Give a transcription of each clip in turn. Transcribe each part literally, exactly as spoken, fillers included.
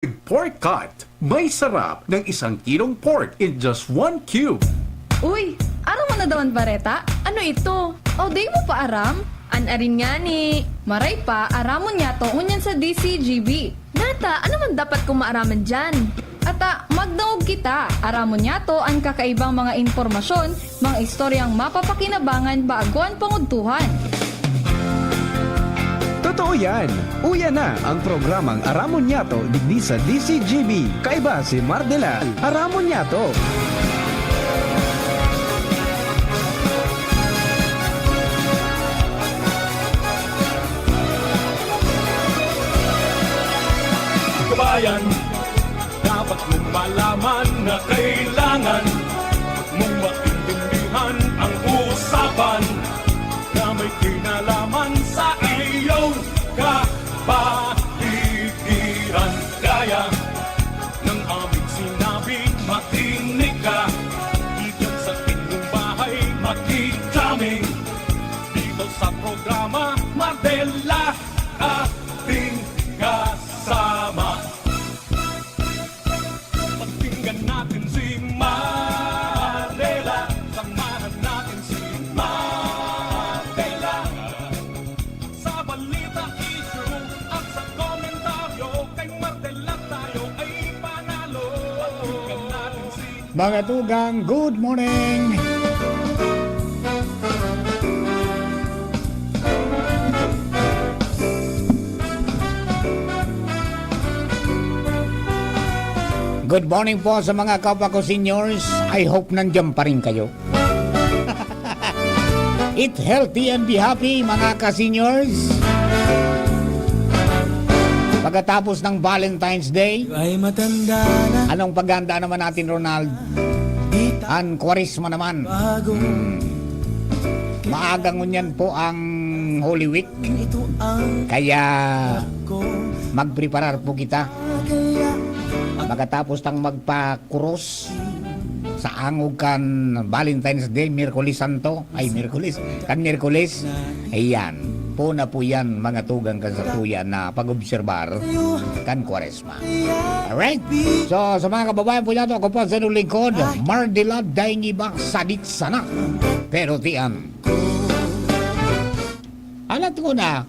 Pork cut. May sarap ng isang kilong pork in just one cube. Uy, aram mo na daw an bareta? Ano ito? O, di mo pa aram? An arin ngani. Maray pa, aramon niyato ngunyan sa D C G B. Nata, ano man dapat kong maaraman diyan? Ata, magdangog kita. Aramon niyato an kakaibang mga impormasyon, mga istoryang mapapakinabangan bago an pangudtuhan. Totoo yan! Uya na ang programang Aramon Niyato digdi sa D C G B. Kaiba si Mardela. Aramon Niyato! Kabayan, dapat mong malaman na kailangan mong maintindihan ang usapan na may kinalaman sa iyong kapaligiran. Kaya ng aming sinabi, makinig ka. Diyan sa inyong bahay, makinig kami. Dito sa programa, Mardela, ating kasama. Pakinggan natin si Mardela. Samahan natin si Mardela. Sa balita, issue at sa komentaryo, kay Mardela tayo ay panalo. Pakinggan natin si Mga tugang, good morning! Good morning po sa mga kapwa ko seniors. I hope nandiyan pa rin kayo. Eat healthy and be happy, mga ka-seniors. Pagkatapos ng Valentine's Day, ay matanda na. Anong paghahanda naman natin, Ronald? Di ta- Ang Kwaresma naman. Bago. Hmm. Maaga ngunyan po ang Holy Week. Ito ang Kaya ko. Magpreparar po kita. Kaya Pagkatapos tang magpakuros sa angog kan Valentine's Day, Miyerkules Santo, ay, Miyerkules, kan Miyerkules, ayan, puna po yan, mga tugang kan satuya na pag-obserbar kan Kwaresma. Alright? So, sa mga kababayan po natin, ako po ang sa inyong lingkod, Mardela, daing iba, sadit sana. Pero tiyan. Alat ko na.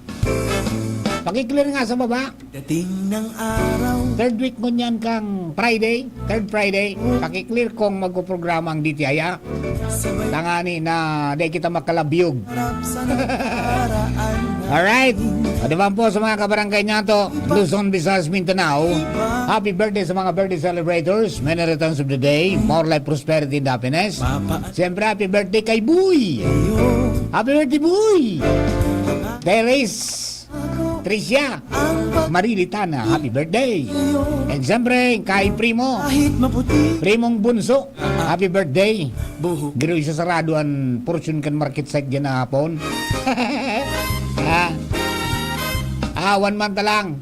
Pakiclear nga sa baba. Dating ng araw. Third week ngunyan kang Friday, third Friday, pakiclear kung magpoprograma ang D T I, ah. Sabay Tangani na di kita makalabyog. harap sa nakaraan na Alright. Ano naman po sa mga kabarangay nato, Luzon, Visayas, Mindanao. Happy birthday sa mga birthday celebrators. Many returns of the day. More life, prosperity, and happiness. Papa Siyempre, happy birthday kay Boy! Happy birthday, Boy! Teres, Tricia, Marilitana, happy birthday! And siyempre, kay Primo, Kahit maputi Primong Bunso, happy birthday! Buhok Giro isa sarado an portion kan market site dyan na hapon. ah, ah, one month na lang.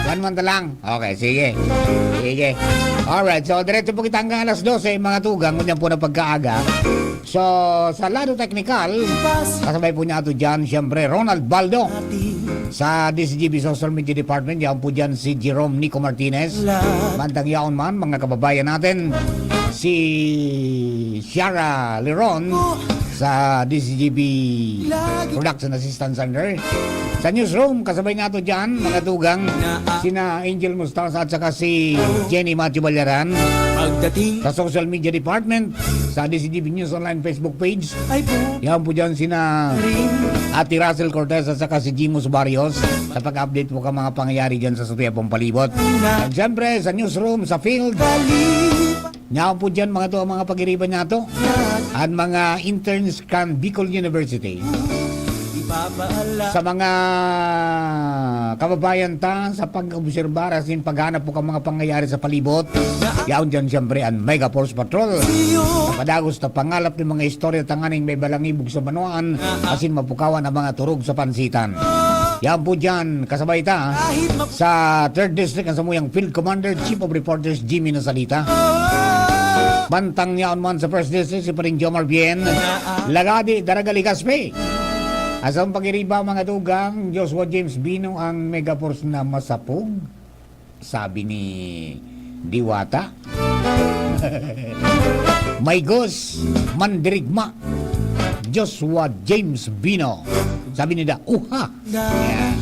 One month na lang. Okay, sige. Sige. Alright, so diretso po kita hanggang alas dose, mga tugang, ngunyan po na pagkaaga. So, sa lado teknikal, kasabay po niya ato dyan, siyempre, Ronald Baldo. Sa D C G B Social Media Department, yaon po dyan si Jerome Nico Martinez. Mantang yaon man, mga kababayan natin, si Shara Leron sa D C G B Production Assistance Center. Sa newsroom, kasabay nato dyan, mga tugang, sina Angel Mustasa at saka si Jenny Matthew Balyaran. Pagdating Sa social media department, sa D C G B News Online Facebook page, Ay po Yan po dyan sina Ate Russell Cortez at saka si Jimus Barrios sa pag-update po ka mga pangyayari dyan sa satuya pong palibot. At siyempre, sa newsroom, sa field, Kalipa Nyaon po dyan, mga to, ang mga pag-iriban niya to. At mga interns kan Bicol University. Sa mga kababayan ta, sa pag-obserbar, as in, paghanap po ka mga pangyayari sa palibot, yaon dyan, siyempre, ang Mega Force Patrol. Sa padagos na pangalap ng mga istorya tanganing may balangibog sa banwaan, as in, mapukawan ang mga turog sa pansitan. Yaon po dyan, kasabay ta, sa third District, ang samuyang Field Commander, Chief of Reporters, Jimmy Nasalita. Mantang yaon man sa First District, si Paring Jomar Bien. Lagadi, Daraga, Legazpi. Asang pagiriba, mga tugang, Joshua James Bino ang Mega Force na masapog. Sabi ni Diwata. Maigos, mandirigma, Joshua James Bino. Sabi ni Da, uha! Yan.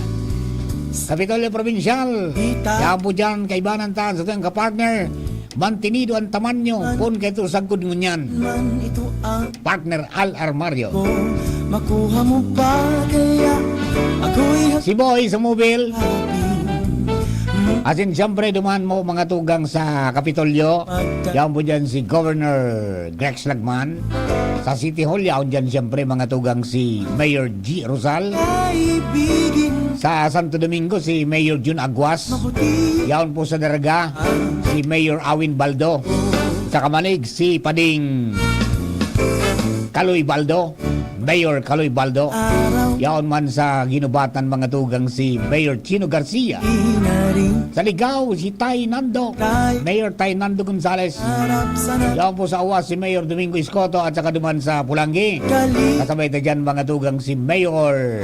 Kapitolyo Probinsyal, yan po dyan, kaibanan tan, sa tuyang kapartner, mantinido ang tamanyo, pon kaito sagkod ngunyan. Partner Al Armario. Makuha mo pa kaya ako'y Si Boy sa Mobile. Asin siyempre, duman mo mga tugang sa Kapitolyo. Yaon po dyan si Governor Grex Lagman. Sa City Hall, yaon dyan siyempre mga tugang si Mayor G Rosal. Sa Santo Domingo, si Mayor Jun Aguas. Yaon po sa Daraga, si Mayor Awin Baldo. Sa Kamalig, si Pading Kaloy Baldo. Mayor Kaloy Baldo. Yaon man sa Ginubatan, mga tugang, si Mayor Chino Garcia. Sa Ligao, si Tay Nando. Mayor Tay Nando Gonzales. Yaon po sa Awas, si Mayor Domingo Escoto at saka duman sa Pulanggi. Kasabay ta dyan, mga tugang, si Mayor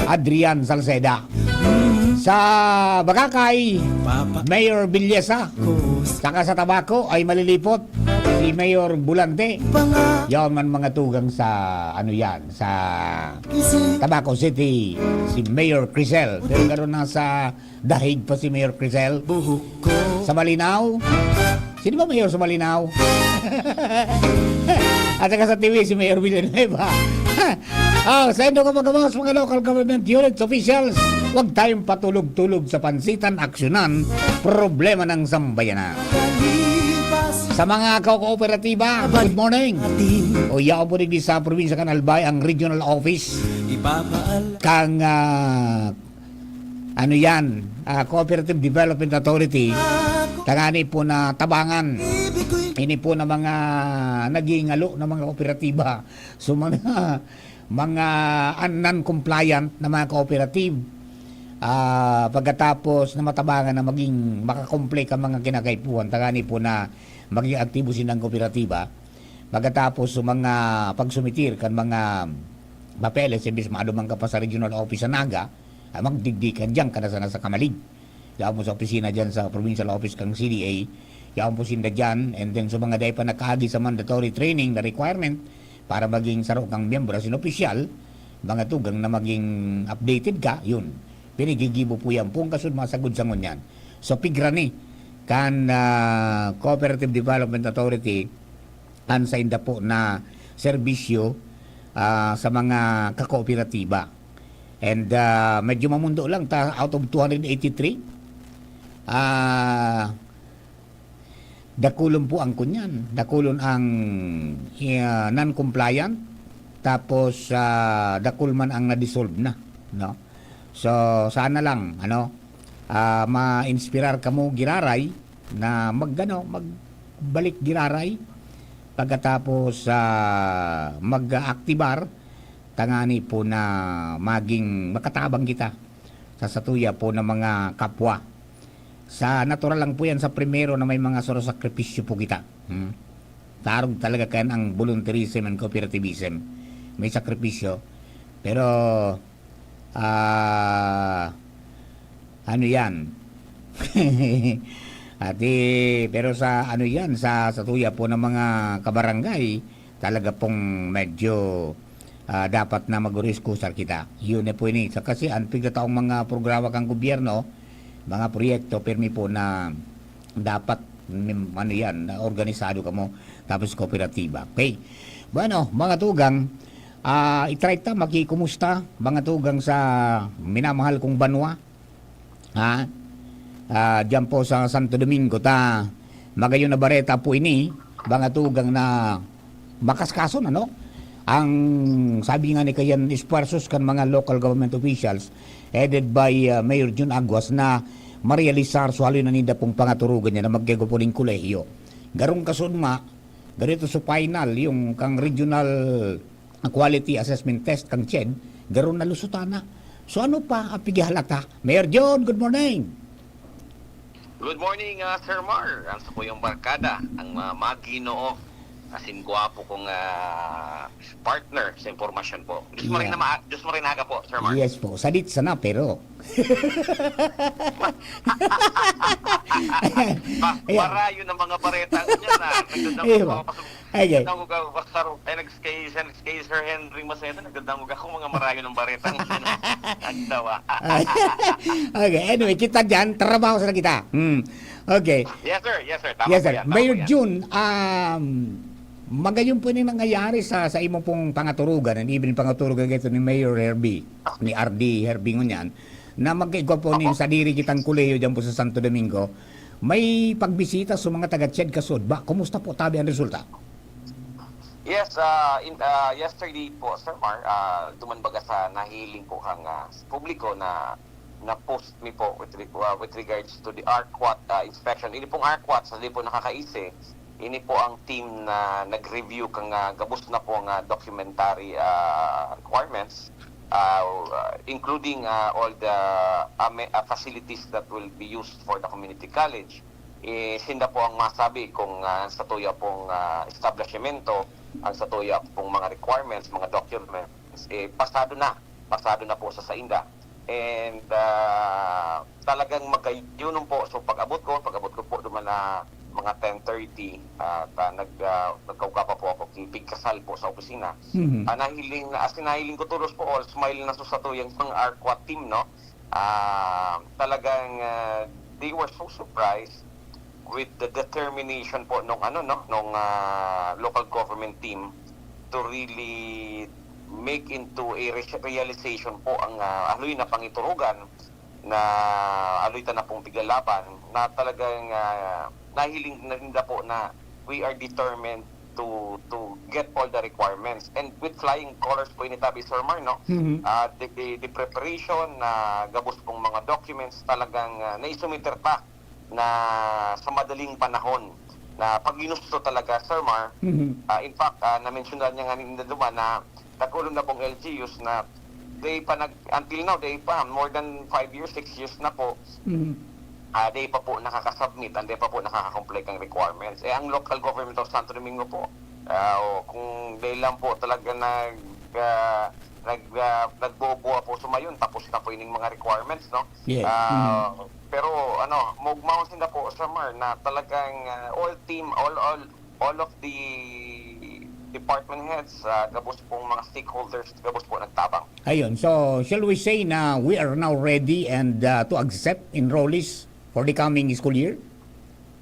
Adrian Salceda. Sa Bagakay, Mayor Villesa. Saka sa Tabaco ay malilipot si Mayor Bulante. Yaon man, mga tugang, sa ano yan, sa Tabaco City, si Mayor Crisel. Pero garo na sa Dahig pa si Mayor Crisel. Sa Malinao, sino ba mayor sa Malinao? At saka sa Tiwi, si Mayor Villanueva. Oh, sa Indo ka magamos, mga local government units officials, huwag tayong patulog-tulog sa pansitan, aksyonan, problema ng sambayanan. Sa mga kooperatiba, good morning. O yaon po digdi sa probinsya kan Albay ang regional office kang, ah, ano yan, ah, Cooperative Development Authority, tangani po na tabangan. Ini po na mga naghihingalo na mga kooperatiba. So, mga, mga un-, non-compliant na mga cooperative. Ah, pagkatapos na matabangan na maging makakomple ka mga kinakaipuhan, tangani po na maging aktibo silang kooperatiba. Pagkatapos sa mga pagsumitir kan mga papeles, imbis maduman ka pa sa regional office sa Naga, ah, magdigdi ka diyan, ka na sana sa Kamalig. Yaon mo sa opisina diyan sa provincial office kang C D A, yaon po sinda diyan, and then sa mga dai pa nakaagi sa mandatory training na requirement para maging saro kang miyembro asin opisyal, mga tugang na maging updated ka, yun. Pinigigibo po yan, pong kasud masagod sa ngunyan. So, pigrani kan, ah, Cooperative Development Authority, an sainda po na serbisyo, ah, sa mga kakooperatiba. And, ah, medyo mamundo lang ta, out of two hundred eighty-three, ah, dakulon po ang kunyan. Dakulon ang, ah, non-compliant. Tapos, ah, dakul man ang na-dissolve na, no? So, sana lang, ano, ah, ma-inspirar kamo giraray na mag-, ano, magbalik giraray. Pagkatapos, ah, mag-aaktibar, tangani po na maging makatabang kita sa satuya po ng mga kapwa. Sa natural lang po yan sa primero na may mga soro sakripisyo po kita. Hmm? Tarog talaga kan ang volunteerism and cooperativism. May sakripisyo. Pero, ah, ano yan? Ati, pero sa ano yan, sa, sa tuya po ng mga kabarangay, talaga pong medyo, ah, dapat na mag-uriskusar kita. Yun na po ini. Sa, kasi ang pigtataong mga programa kang gobyerno, mga proyekto, pirmi po na dapat, mm, ano yan, na organisado kamo, tapos kooperatiba. Okay. Bueno, mga tugang, ah, i-try ta, makikumusta, mga tugang sa minamahal kong banwa. Ha? Ah, diyan po sa Santo Domingo, ta, magayon na bareta po ini, mga tugang na makaskason, ano? Ang sabi nga ni kayan, esfuerzos kan mga local government officials, headed by, ah, Mayor Jun Aguas, na marealisar, so haloy na ninda pong pangaturugan niya na magkego po ning kolehiyo. Garong kasunma, garito sa final, yung kang regional quality assessment test kang CHED, garo na lusutana. So ano pa ang pigihalata? Mayor John, good morning. Good morning, ah, Sir Mar. Ang sa kuyang barkada, ang mga maginoo, asin gwapo kong, ah, partner sa impormasyon po. Diyos mo rin Yeah. na maa-, Diyos mo rin aga po, Sir Mar. Yes po. Sadit sana, pero Ma-, Ayan. Marayo na mga bareta ang niya na. Nagdadangog ako, okay. Nagdadangog ako, pasaro-, ay, nag-skate, nag-skate Sir Henry Maceta, nagdadangog ako, mga marayo ng bareta ang niya na. Ang tawa. Okay, anyway, kita dyan, trabaho sa kita. Hmm. Okay. Yes, sir. Yes, sir. Tama Yes, po sir. yan. Tama Mayor po yan. Jun, um, magayon po ni nangyayari sa, sa imo pong pangaturugan, and even pangaturugan ito ni Mayor Herbie, ni R D Herbie ngunyan, na magkaigwa po nin Opo. sadiri kitang kolehiyo dyan po sa Santo Domingo. May pagbisita sa mga taga-CHED kasud ba? Kumusta po tabi ang resulta? Yes, ah, in, ah, yesterday po, Sir Mar, ah, duman baga sa nahiling po kang, ah, publiko na na-post mi po with re-, ah, with regards to the ARQUAT, ah, inspection. Ini pong ARQUAT, sa di po nakakaisi, ini po ang team na nag-review kang, ah, gabos na po nga documentary, ah, requirements, ah, including, ah, all the, ah, me-, ah, facilities that will be used for the community college. Eh, sinda po ang masabi kung, ah, sa tuya pong, ah, establishmento, ang sa tuya pong mga requirements, mga documents, eh, pasado na. Pasado na po sa sainda. And, ah, talagang magkayunon po. So, pag-abot ko, pag-abot ko po duman na mga ten thirty, at, ah, nag-, ah, nagkauga pa po ako, ki-, pigkasal po sa opisina. Mhm. Ah, nahiling, as in, nahiling ko todos po, all smile na sa satuyang mga ARQUAT team, no? Ah, talagang, ah, they were so surprised with the determination po nung, ano, no, nung, ah, local government team to really make into a re-, realization po ang, ah, haloy na pangiturugan na haloy ta na pong piglalaban na talagang, ah, nahiling na ninda po na we are determined to, to get all the requirements. And with flying colors po ini tabi, Sir Mar, no? Mhm. Ah, the, the, the preparation na gabos pong mga documents talagang, ah, naisumiter ta na sa madaling panahon na pag ginusto talaga, Sir Mar. Mhm. Ah, in fact, ah, na-mention na niya nga ninda duman na nagkulong na pong L G Us na they pa nag-, until now, they pa, more than five years, six years na po, Mhm. ah, they pa po nakaka-submit and they pa po nakaka-comply kang requirements. Eh, ang local government of Santo Domingo po, ah, o, kung they lang po talaga nag-, ah, nag-, ah, nagboboa po sumayon, tapos na po ining mga requirements, no? Yes. Ah, Mhm. pero, ano, maogmaon sinda po, Sir Mar, na talagang, ah, all team, all, all, all of the department heads, ah, gabos pong mga stakeholders, gabos po nagtabang. Ayun. So, shall we say na we are now ready and, ah, to accept enrollees for the coming school year?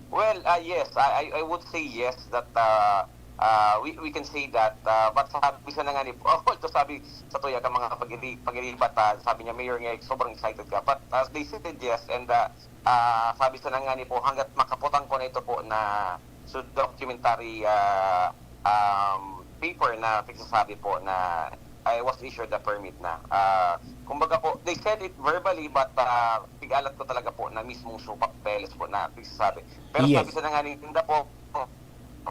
Well, ah, yes. I, I, I would say yes that, ah, ah, we, we can say that, ah, but sabi sana nga ni, although sabi sa tuya ka mga pag-iri-, pag-iribat, ah, sabi niya, "Mayor, nga sobrang excited ka." But as they said yes, and, ah, ah, sabi sana nga ni po, hanggat makaputang ko na ito po na so documentary, ah, um, paper na pigsasabi po na I was issued the permit na. Ah, kumbaga po, they said it verbally, but, ah, pig-alat ko talaga po na mismong so papeles po na pigsasabi. Pero Yes. sabi sana nga ninda po,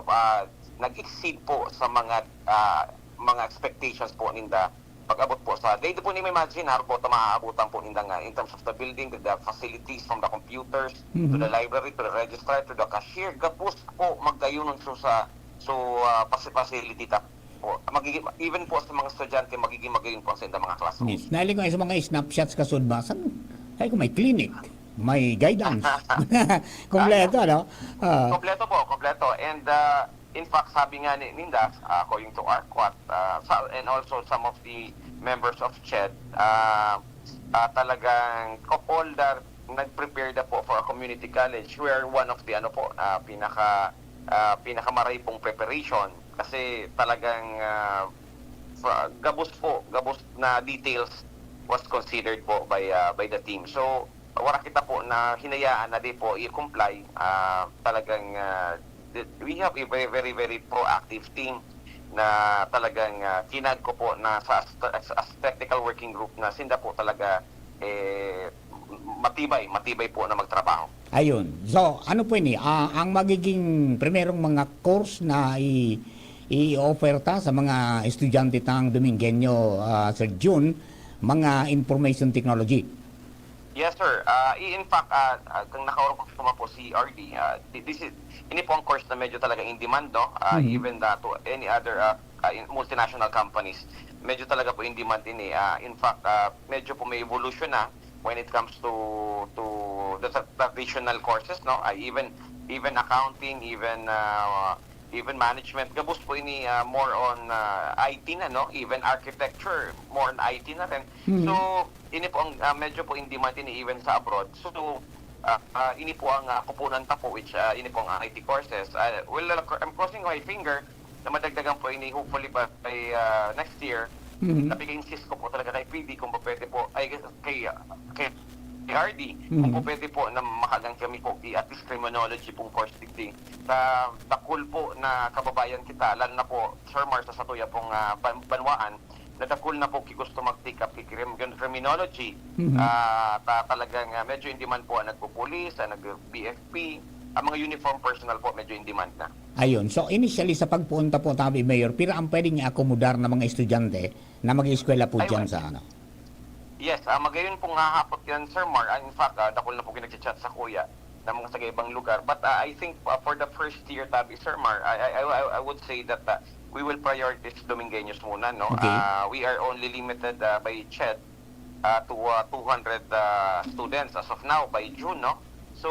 ah, nag-exceed po sa mga, ah, mga expectations po ninda. Pag-abot po sa, they po ni imagine, harbo ta maaabutan po ninda nga in terms of the building, the, the facilities, from the computers, to Mhm. the library, to the registrar, to the cashier. Gabos po magkayunon so sa, so, ah, faci-, facility ta po. Magiging, even po sa mga estudyante, magiging magayon po ang sa mga classrooms. Yes. Nahiling ko sa mga snapshots kasud ba? San, ay, kung may clinic, may guidance. Kompleto, ano? Ah. Kompleto po, kompleto. And, ah, in fact, sabi nga ni, ninda, ah, according to ARQUAT, ah, sa, and also some of the members of CHED, ah, ah, talagang of all the nag-prepare na po for a community college, we are one of the, ano po, ah, pinaka, ah, pinakamaray pong preparation kasi talagang, ah, fra-, gabos po, gabos na details was considered po by, ah, by the team. So, wala kita po na hinayaan na di po i-comply. Ah, talagang, ah, th-, we have a very, very, very proactive team na talagang, ah, kinag ko po na sa as-, as, as technical working group na sinda po talaga, eh, matibay, matibay po na magtrabaho. Ayun. So, ano po ini? Ah, ang magiging primerong mga course na i-, i-offer ta sa mga estudyante tang Domingueño, ah, Sir Jun, mga information technology. Yes, sir. Ah, i-, in fact, ah, ah, kung nakaurok ko po si R D, ah, thi-, this is, ini po ang course na medyo talaga in demand, no? Ah, Mhm. even the, to any other, ah, ah, in-, multinational companies, medyo talaga po in demand ini. Ah, in fact, ah, medyo po may evolution na. when it comes to to the tra- traditional courses, no? Ah, even even accounting, even ah, even management, gabos po ini ah, more on ah, I T na, no? Even architecture, more on I T na rin. Mhm. So, ini po ang ah, medyo po in demand ini even sa abroad. So, ah, ah, ini po ang ah, kupunan ta po, which ah, ini po ang I T courses. Ah, well, I'm crossing my finger na madagdagan po ini, hopefully by, by ah, next year. Mhm. Napag-insist ko po talaga kay P D kung pa pwede po, ay kay, kay, kay R D, kung Mhm. po pwede po na makagan kami po, at least criminology pong course degree. Sa dakul po na kababayan kita, lalo na po, Sir Mar, sa satuya pong ah, ban- banwaan, na dakul na po ki gusto mag-take up ki crim- criminology. Mhm. Ah, ta- talagang ah, medyo in demand po ang nagpupulis, ang nag-B F P, ang mga uniform personnel po, medyo in demand na. Ayun. So, initially, sa pagpuon ta po, tabi, Mayor, pira ang pwedeng i-akomodar na mga estudyante na mag-eskwela po Ay, dyan wa- sa ano? Yes, ah, magayon pong hahapot yan, Sir Mar. Ah, in fact, ah, dakul na po nagchat-chat sa kuya ng mga taga ibang lugar. But ah, I think ah, for the first year, tabi, Sir Mar, I, I, I, I would say that ah, we will prioritize Domingueños muna, no? Okay. Ah, we are only limited ah, by CHED ah, to ah, two hundred ah, students as of now by June, no? So,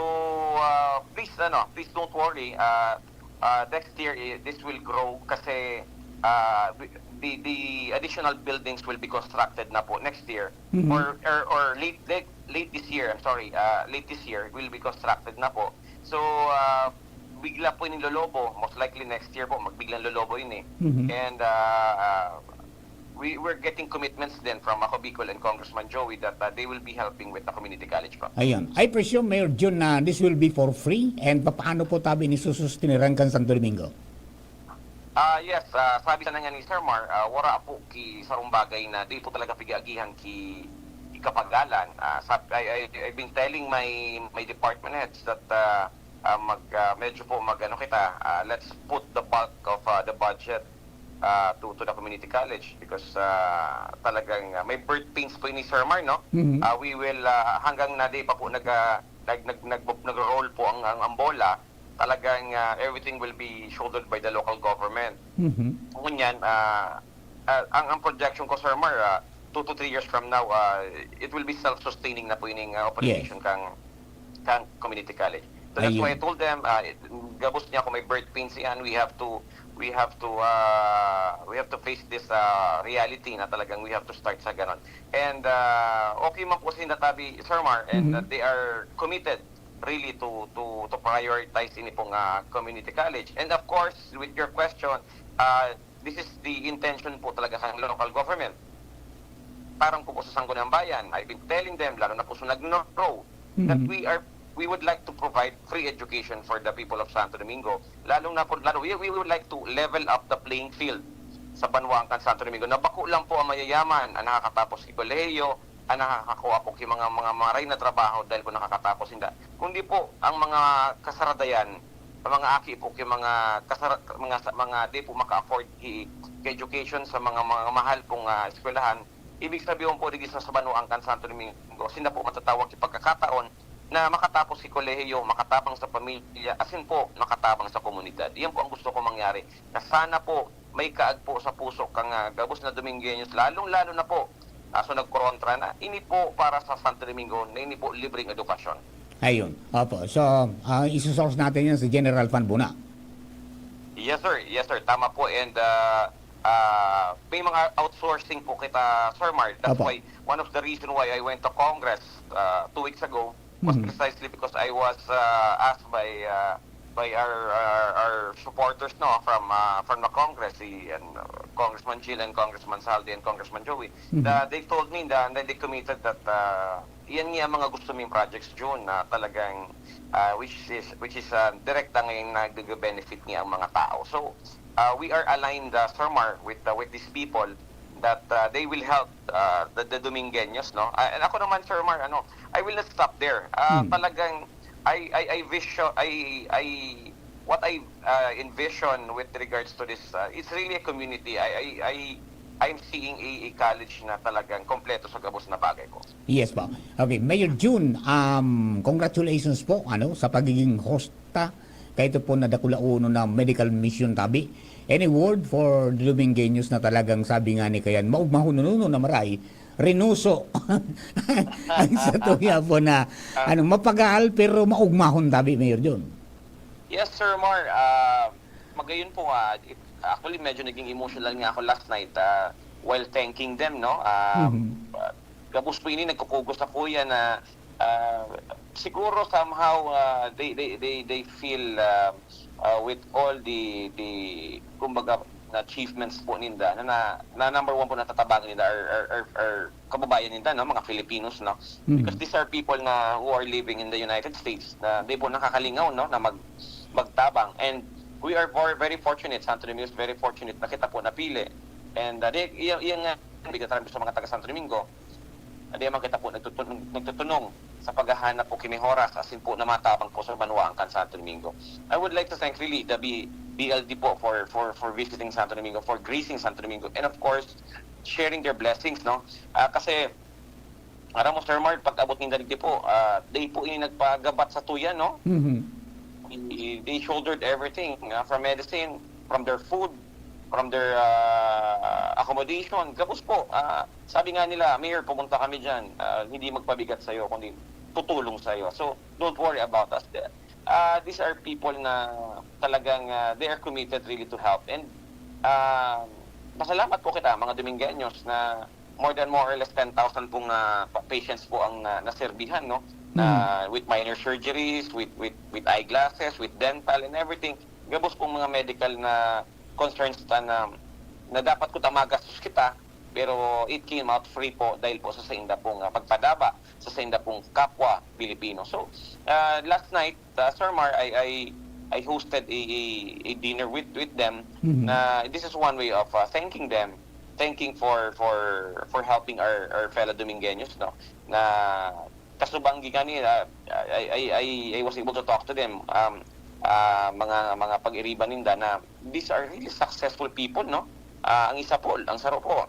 ah, please, ano, please don't worry. Ah, ah, next year, eh, this will grow kasi ah, the, the additional buildings will be constructed na po next year Mhm. or, or or late late late this year, I'm sorry, ah, late this year will be constructed na po. So, ah, bigla po ining lolobo, most likely next year po, magbiglang lolobo ini. Mhm. And ah, ah, we, we're getting commitments din from Ako Bicol and Congressman Joey that ah, they will be helping with the community college po. Ayun. I presume, Mayor Jun, na this will be for free? And papaano po tabi ni susustineran kan Santo Domingo? Ah, yes, ah, sabi sana nga ni Sir Mar, ah, wara po ki sarong bagay na di po talaga pig-aagihan ki ikapagalan. Ah, sab- I, I, I've been telling my my department heads that ah, ah, mag ah, medyo po mag ano kita, ah, let's put the bulk of ah, the budget ah, to to the community collage because ah, talagang ah, may birth pains po ni Sir Mar, no? Mhm. Ah, we will ah, hanggang na di pa po nag ah, nag nag nag nagro-roll po ang ang, ang bola, talagang ah, everything will be shouldered by the local government. Mhm. Ngunyan, ah, ah, ang, ang projection ko, Sir Mar, ah, two to three years from now, ah, it will be self-sustaining na po ining ah, operation kang kang community college. So that's Ayun. Why I told them, ah, it- gabos niya kung may birth pains yan, we have to we have to ah, we have to face this ah, reality na talagang we have to start sa ganon. And ah, okay man po si Natabi, Sir Mar, and Mhm. ah, they are committed really to to to prioritize ini pong ah, community college. And of course, with your question, ah, this is the intention po talaga ng local government. Parang po, po sa Sangguniang Bayan, I've been telling them, lalo na po sa nagno-no, that Mhm. we are we would like to provide free education for the people of Santo Domingo. Lalong na po, lalo, we, we would like to level up the playing field sa banwaan kan Santo Domingo, na bako lang po ang mayayaman ang nakakatapos ki kolehiyo, ang nakakakuha po ki mga, mga maray na trabaho dahil po nakakatapos sinda. Kundi po, ang mga kasaradayan, ang mga aki po ki mga kasara, mga, sa- mga di po maka-afford ki, ki education sa mga, mga mahal pong ah, eskwelahan, ibig sabihin po, digdi sa, sa banwaan kan Santo Domingo, sinda po matatawag ki pagkakataon na makatapos ki kolehiyo, makatabang sa pamilya, asin po, makatabang sa komunidad. Iyan po ang gusto ko mangyari, na sana po may kaag po sa puso kang ah, gabos na Domingueños, lalong-lalo na po, aso nagkorontra na, ini po para sa Santo Domingo, na ini po libreng edukasyon. Ayun. Opo. So, ah, isusource natin yan sa General Fund muna. Yes, sir. Yes, sir. Tama po. And ah, ah, may mga outsourcing po kita, Sir Mar. That's Opo. Why, one of the reason why I went to Congress ah, two weeks ago was Mhm. precisely because I was ah, asked by ah, by our, our our supporters, no, from ah, from the Congress, si and, uh, Congressman Jill and Congressman Saldi and Congressman Joey. Mhm. Na they told me na, na they committed that ah, iyan nga ang mga gusto ming projects, Jun, na talagang ah, which is which is ah, direkta ngayon nagbe-benefit nga ang mga tao. So ah, we are aligned, ah, Sir Mar, with ah, with these people that ah, they will help ah, the, the Domingueños, no? Ah, and ako naman, Sir Mar, ano, I will not stop there. Ah, Hmm. Talagang I I I vision I I what I ah, envision with regards to this, ah, it's really a community. I I I I'm seeing a, a college na talagang kompleto sa gabos na bagay po. Yes po. Okay, Mayor Jun, um, congratulations po, ano, sa pagiging host ta kaito po na dakulaonon na medical mission tabi. Any word for the Domingueños na talagang sabi nga ni kayan, maugmahon na maray Reynoso. Ang sa tuya po na, ano, mapagal pero maugmahon tabi, Mayor John. Yes, Sir Mar. Ah, magayon po nga, it- actually, medyo naging emotional nga ako last night ah, while thanking them, no? Ah, Mhm. ah, gabos po ini, nagkukugos ako yan na ah, siguro somehow ah, they, they, they, they feel ah, ah, with all the, the kumbaga, na achievements po ninda na, na, na number one po natatabangan ninda are, are, are, are kababayan ninda, no, mga Filipinos, no? Mhm. Because these are people na who are living in the United States na di po nakakalingaw, no, na mag magtabang. And we are very, very fortunate, Santo Domingo is very fortunate na kita po napili. And uh, di, iya, iya nga, bigyan tayo sa mga taga Santo Domingo, hindi man kita po nagtutun- nagtutunong sa paghahanap po kini horas, asin po na matabang po sa banwaan kan Santo Domingo. I would like to thank really the B- BLD po for for for visiting Santo Domingo, for gracing Santo Domingo, and of course, sharing their blessings, no? Ah, kasi, aram mo, Sir Mar, pag-abot ninda digdi po, ah, they po ini nagpagabat sa tuya, no? Mhm. They, they shouldered everything, ah, from medicine, from their food, from their ah, accommodation. Gabos po, ah, sabi nga nila, "Mayor, pumunta kami dyan. Ah, hindi magpabigat sa'yo, kundi tutulong sa'yo. So, don't worry about us." Ah, these are people na talagang ah, they are committed really to help. And ah, pasalamat po kita, mga Domingueños, na more than more or less ten thousand pong ah, pa- patients po ang na, naserbihan, no? Na with minor surgeries, with with with eyeglasses, with dental and everything. Gabos pong mga medical na concerns ta na, na dapat ko ta magastos kita, pero it came out free po dahil po sa sainda pong ah, pagpadaba sa sainda pong kapwa Pilipino. So, ah, last night, ah, Sir Mar, I I I hosted a, a, a dinner with with them. Mhm. Na this is one way of ah, thanking them, thanking for for for helping our our fellow Domingueños, no? Na kasubang gikan ni ah, I, I I I was able to talk to them, um ah, mga mga pag-iriba ninda na these are really successful people, no? Ah, ang isa po, ang saro po,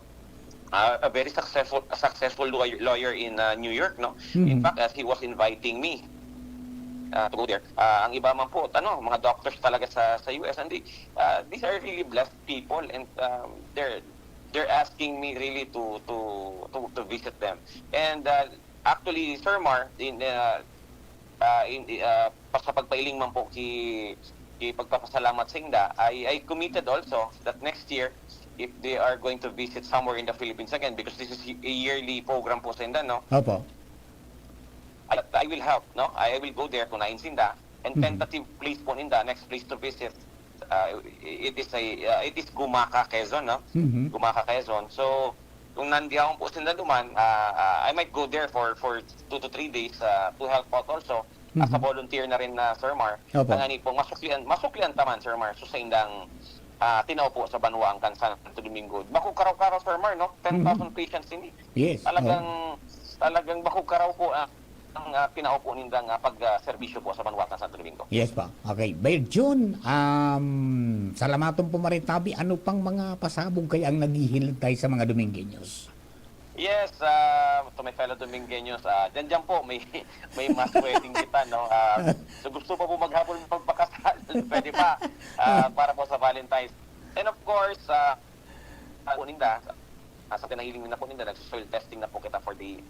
ah, a very successful successful lawyer, lawyer in ah, New York, no? In Mhm. fact, as he was inviting me ah, to go there, ah, ang iba man po, ano, mga doctors talaga sa sa U S, hindi, ah, these are really blessed people, and um, they're they're asking me really to to to, to visit them. And uh, actually, Sir Mar, in uh, uh, in uh, pa- sa pagpailing man po ki ki pagpapasalamat sa inda, I I committed also that next year, if they are going to visit somewhere in the Philippines again, because this is a yearly program po sa inda, no? Opo. I, I will help, no? I will go there kung nain sinda. And Mhm. tentative place po ninda, next place to visit, uh, it is a, uh, it is Gumaka, Quezon, no? Mhm. Gumaka, Quezon. So, kung nandiyaon po sinda duman, uh, uh, I might go there for for two to three days uh, to help out also as a Mhm. volunteer na rin na Sir Mar. Opo. Tangani pong masuklian, masuklian taman, Sir Mar. So, sa indang uh, tinao po sa banwaan kan Santo Domingo. Bako karaw-karaw, Sir Mar, no? Ten thousand patients ini. Yes. Talagang, talagang bako karaw po ang, ang uh, tinao po nindang uh, pag-serbisyo po sa banwaan kan Santo Domingo. Yes pa. Okay. Mayor John, um, salamaton po maritabi. Ano pang mga pasabog kaya ang naghihilad tayo sa mga Domingueños? Yes, uh, to my fellow Domingueños, uh, dyan dyan po, may, may mass wedding kita, no? Uh, so gusto pa po maghapon magpakasal, pwede pa, uh, para po sa Valentine's. And of course, uh, uh, po ninda, uh, sa pinahiling na po ninda, nagso-soil testing na po kita for the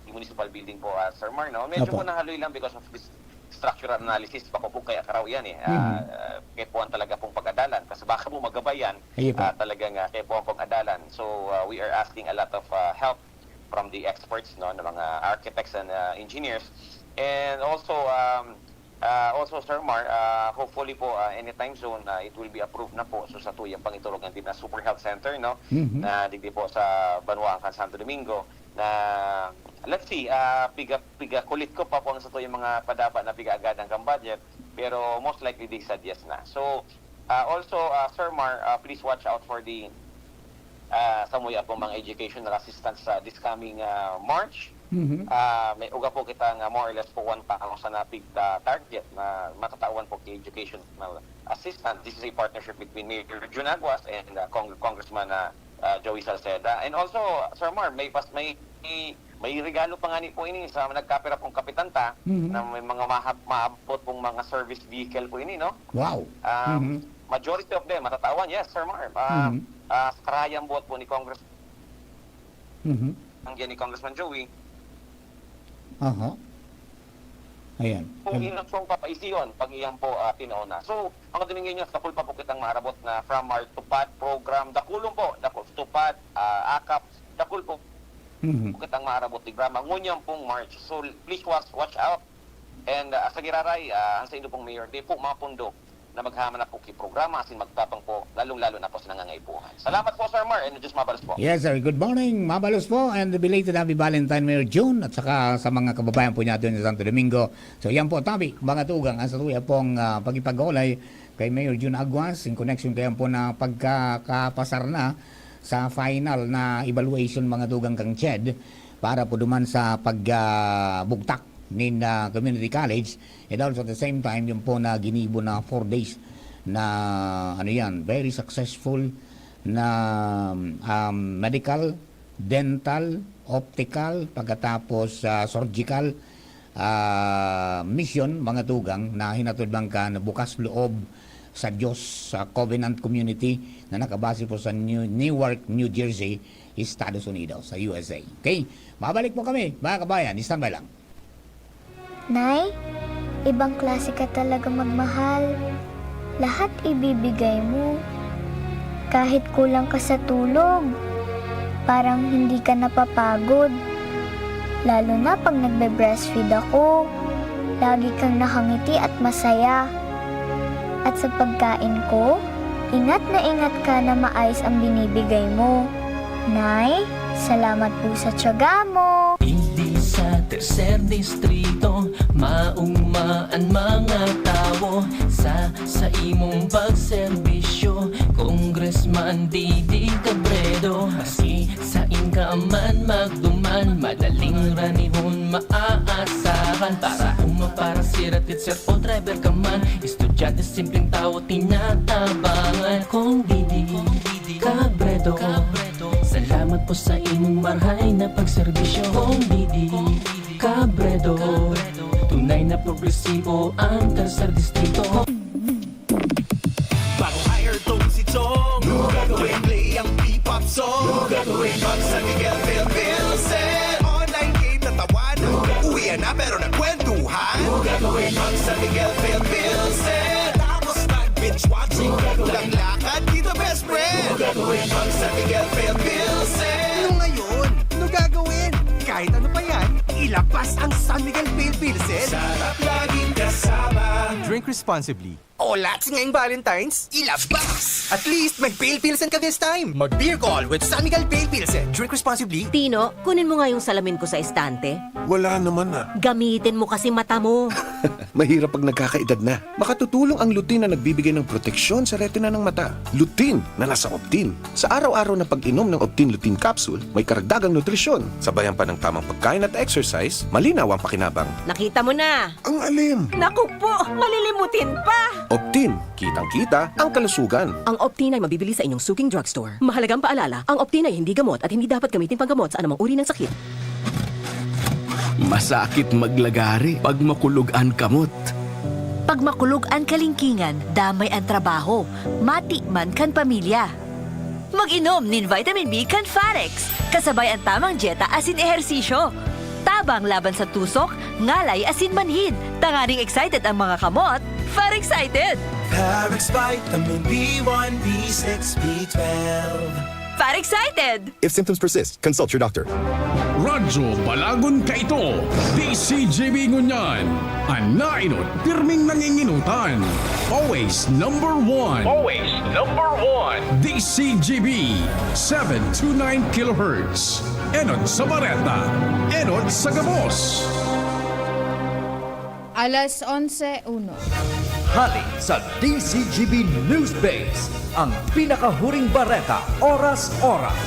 municipal building po, uh, Sir Mar, no? Medyo Opo. po nahaloy lang because of this structural analysis, bako po kaya karaw yan eh. Ah, Mhm. ah, kaya po ang talaga pong pag-adalan. Kasi baka po magabay yan, Ayun po. ah, talagang ah, kaya po ang pag-adalan. So, ah, we are asking a lot of ah, help from the experts, no, ng mga architects and ah, engineers. And also, um, ah, also, Sir Mar, ah, hopefully po, ah, anytime soon, ah, it will be approved na po. So, sa tuyang pangiturugan din na Super Health Center, no, Mhm. na digdi po sa Banwaan kan Santo Domingo, na let's see, ah, piga, piga kulit ko pa po ang sa tuyang mga padaba na piga-agadan kan budget, pero most likely they said yes na. So, ah, also, ah, Sir Mar, ah, please watch out for the ah, samuya po mga educational assistance sa this coming ah, March. Mhm. Ah, may uga po kita nga more or less po one thousand na pig ah, target na matatawan po ki educational assistance. This is a partnership between Mayor Jun Aguas and ah, Cong- Congressman ah, ah, Joey Salceda. And also, Sir Mar, may pas may may regalo pa nga ni po ini sa nagkapira pong kapitan ta Mhm. na may mga mahab maabot pong mga service vehicle po ini, no? Wow. Um, Mhm. Majority of them, matatawan, yes, Sir Mar. Ah, Mhm. ah, sa karayang buot po ni Congress Mhm. Ang yan ni Congressman Joey. Aha. Ayan. Kung inang song papaisiyon, pag iyan po uh, pinauna. So, mga Domingueños, dakul pa po kitang maarabot na from our TUPAD program. Dakulon po, dakul, TUPAD, uh, akap, dakul po Mhm. po kitang maarabot ni Brahma. Ngunyan pong March. So, please watch, watch out. And uh, sa giraray, uh, ang sa inyo pong mayor, di po mapundok na maghaman na po ki programa asin magtabang po, lalong-lalo na po sa nangangaipuhan. Salamat po, Sir Mar, and Diyos mabalos po. Yes, sir. Good morning, mabalos po, and belated happy Valentine, Mayor Jun, at saka sa mga kababayan po natin sa Santo Domingo. So, yan po, tabi, mga tugang, ang sa tuya pong uh, pagipag-olay kay Mayor Jun Aguas, in connection kayan po na pagkakapasar na sa final na evaluation, mga tugang, kang CHED para po duman sa pagbugtak nin uh, community college, and also at the same time, yung po na ginibo na four days na, ano yan, very successful na um, medical, dental, optical, pagkatapos uh, surgical uh, mission, mga tugang, na hinatod lang kan bukas loob sa Diyos sa Covenant Community na nakabase po sa New, Newark, New Jersey, Estados Unidos, sa U S A. Okay? Mabalik po kami, mga kabayan. Standby lang. Nay, ibang klase ka talaga magmahal. Lahat ibibigay mo. Kahit kulang ka sa tulog, parang hindi ka napapagod. Lalo na pag nagbe-breastfeed ako, lagi kang nakangiti at masaya. At sa pagkain ko, ingat na ingat ka na maayos ang binibigay mo. Nay, salamat po sa tiyaga mo. Digdi sa tercer distrito, maugma an mga tawo sa, sa imong pagserbisyo, Congressman Didi Cabredo. Maski sain ka man magduman, madaling ranihon maaasahan. Para uma, para sira, teacher o driver ka man, estudyante, simpleng tawo, tinatabangan. Kong Didi Cabredo, salamat po sa imong marhay na pagserbisyo. Kong Didi Cabredo, tunay na progresibo ang Tercer Distrito. Bago hire tong si Chong, lugar ko rin play ang P-pop song. Lugar ko rin pag San Miguel Film Pilsen. Online game na tawanan, uwian na pero nagkwentuhan. Lugar ko rin pag San Miguel Film Pilsen. Tapos mag-binge watching, naglakad kita, best friend. Lugar ko rin pag San Miguel Film Pilsen. Ano ngayon? Ano gagawin? Kahit ano pa yan, ilabas ang San Miguel Pale Pilsen. Sarap laging kasama. Drink responsibly. O, lats ngayong Valentine's, ilabas! At least, may Pale Pilsen ka this time! Mag-beer call with San Miguel Pale Pilsen. Drink responsibly. Tino, kunin mo nga yung salamin ko sa estante. Wala naman ah. Gamitin mo kasi mata mo. Mahirap pag nagkakaedad na. Makatutulong ang lutein na nagbibigay ng proteksyon sa retina ng mata. Lutein na nasa Optin. Sa araw-araw na pag-inom ng Optin Lutein Capsule, may karagdagang nutrisyon. Sabayan pa ng tamang pagkain at exercise, malinaw ang pakinabang. Nakita mo na! Ang alim! Naku po! Malilimutin pa! Optin, kitang-kita ang kalusugan. Ang Optin ay mabibili sa inyong suking drugstore. Mahalagang paalala, ang Optin ay hindi gamot at hindi dapat gamitin panggamot sa anumang uri ng sakit. Masakit maglagari pag makulog an kamot. Pag makulog an kalingkingan, damay an trabaho, mati man kan pamilya. Mag-inom nin vitamin B kan Farex, kasabay an tamang dyeta asin ehersisyo. Tabang laban sa tusok, ngalay asin manhid. Tanganing excited ang mga kamot, Farexcited! Parex Vitamin B one, B six, B twelve. Farexcited! If symptoms persist, consult your doctor. Radyo Balagon kaito, D C G B ngunyan. An nainot, pirming nanginginutan. Always number one. Always number one. D C G B, seven two nine kilohertz. Enot sa Bareta, enot sa gabos. Alas onse uno. Hali sa D C G B News Base, ang pinakahuring bareta, oras-oras.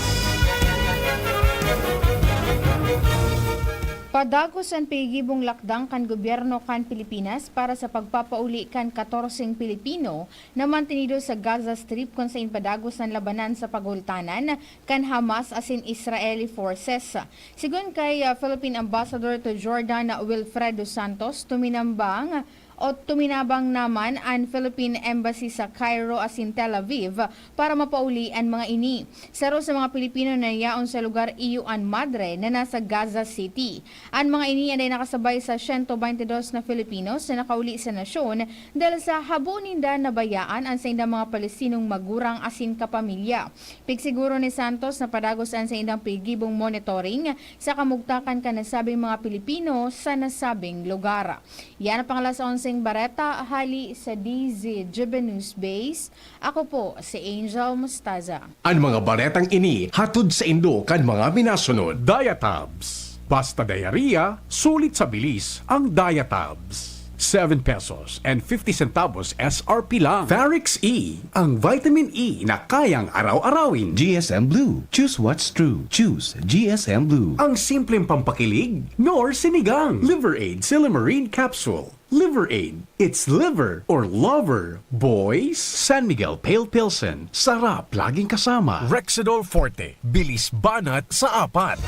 Padagos an pigibong lakdang kan gobyerno kan Pilipinas para sa pagpapauli kan katorseng Pilipino na mantenido sa Gaza Strip, kun sain padagos an labanan sa pagultanan kan Hamas asin Israeli forces. Sigon kay, ah, Philippine Ambassador to Jordan, Wilfredo Santos, tuminambang At tuminabang naman an Philippine Embassy sa Cairo asin Tel Aviv para mapauli an mga ini. Saro sa mga Pilipino na yaon sa lugar iyo an madre na nasa Gaza City. An mga ini an nakasabay sa siyento baynte dos na Filipinos na nakauli sa nasyon dahil sa habo ninda nabayaan an saindang mga Palestinong magurang asin kapamilya. Pigsiguro ni Santos na padagos an saindang pigibong monitoring sa kamugtakan kan nasabing mga Pilipino sa nasabing lugar. Yan ang pang-alas onseng bareta hali sa D Z G B News Base. Ako po si Angel Mostaza. An mga baretang ini hatod saindo kan mga minasunod. Diatabs. Basta diarrhea, sulit sa bilis ang Diatabs. Seven pesos and fifty centavos S R P lang. Ferrex E, ang vitamin E na kayang araw-arawin. G S M Blue. Choose what's true. Choose G S M Blue. Ang simpleng pampakilig, nor sinigang. Liver Aid Silymarin Capsule. Liver Aid. It's liver or lover, boys. San Miguel Pale Pilsen. Sarap laging kasama. Rexidol Forte. Bilis banat sa apat.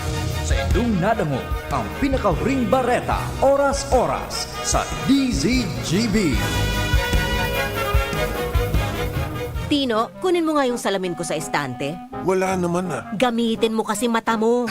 Sa indong nadangog ang pinakahuring bareta, oras-oras, sa D Z G B. Tino, kunin mo nga yung salamin ko sa estante. Wala naman, ah. Gamitin mo kasi mata mo.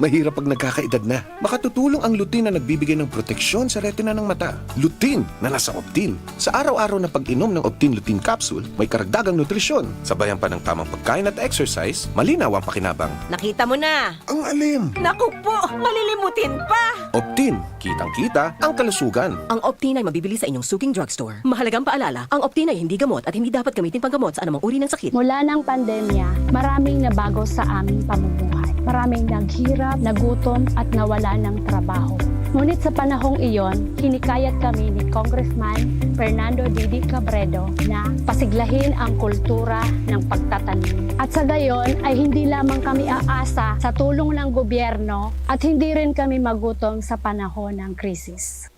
Mahirap pag nagkakaedad na. Makatutulong ang lutein na nagbibigay ng proteksyon sa retina ng mata. Lutein na nasa Optin. Sa araw-araw na pag-inom ng Optin Lutein Capsule, may karagdagang nutrisyon. Sabayan pa ng tamang pagkain at exercise, malinaw ang pakinabang. Nakita mo na! Ang alim! Naku po! Malilimutin pa! Optin, kitang-kita ang kalusugan. Ang Optin ay mabibili sa inyong suking drugstore. Mahalagang paalala, ang Optin ay hindi gamot at hindi dapat gamitin panggamot sa anumang uri ng sakit. Mula ng pandemya, maraming nabago sa aming pamumuhay. Maraming naghirap, nagutom, at nawala ng trabaho. Ngunit sa panahong iyon, hinikayat kami ni Congressman Fernando Didi Cabredo na pasiglahin ang kultura ng pagtatanim. At sa gayon ay hindi lamang kami aasa sa tulong ng gobyerno at hindi rin kami magutom sa panahon ng krisis.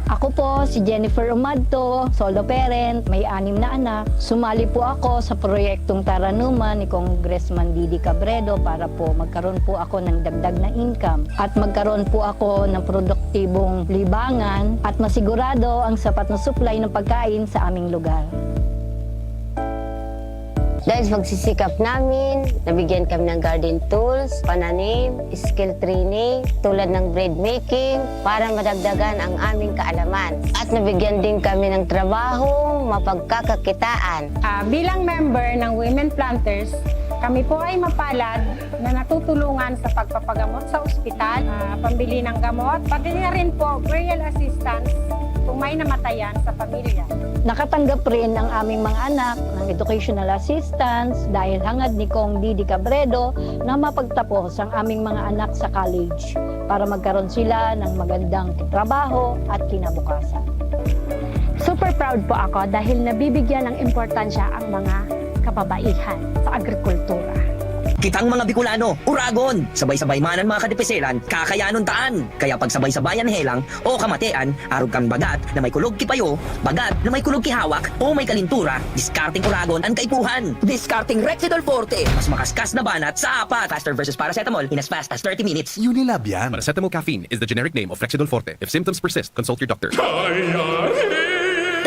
Ako po si Jennifer Umadto, solo parent, may anim na anak. Sumali po ako sa proyektong Taranuman ni Congressman Didi Cabredo para po magkaroon po ako ng dagdag na income at magkaroon po ako ng produktibong libangan at masigurado ang sapat na supply ng pagkain sa aming lugar. Dahil sa pagsisikap namin, nabigyan kami ng garden tools, pananim, skill training, tulad ng bread making, para madagdagan ang aming kaalaman. At nabigyan din kami ng trabaho, mapagkakakitaan. Ah, bilang member ng Women Planters, kami po ay mapalad na natutulungan sa pagpapagamot sa ospital, ah, pambili ng gamot, pati na rin po burial assistance kung may namatayan sa pamilya. Nakatanggap rin ang aming mga anak ng educational assistance dahil hangad ni Cong Didi Cabredo na mapagtapos ang aming mga anak sa college para magkaroon sila ng magandang trabaho at kinabukasan. Super proud po ako dahil nabibigyan ng importansya ang mga kababaihan sa agrikultura. Kitang mga Bicolano, uragon! Sabay-sabay man an mga kadipiselan, kakayanon taan! Kaya pagsabay-sabayan helang o kamatean, arog kan bagat na may kulog ki payo, bagat na may kulog ki hawak, o may kalintura, diskarteng uragon an kaipuhan! Diskarteng Rexidol Forte, mas makaskas na banat sa apat! Faster versus paracetamol in as fast as thirty minutes. Unilab yan. Paracetamol caffeine is the generic name of Rexidol Forte. If symptoms persist, consult your doctor.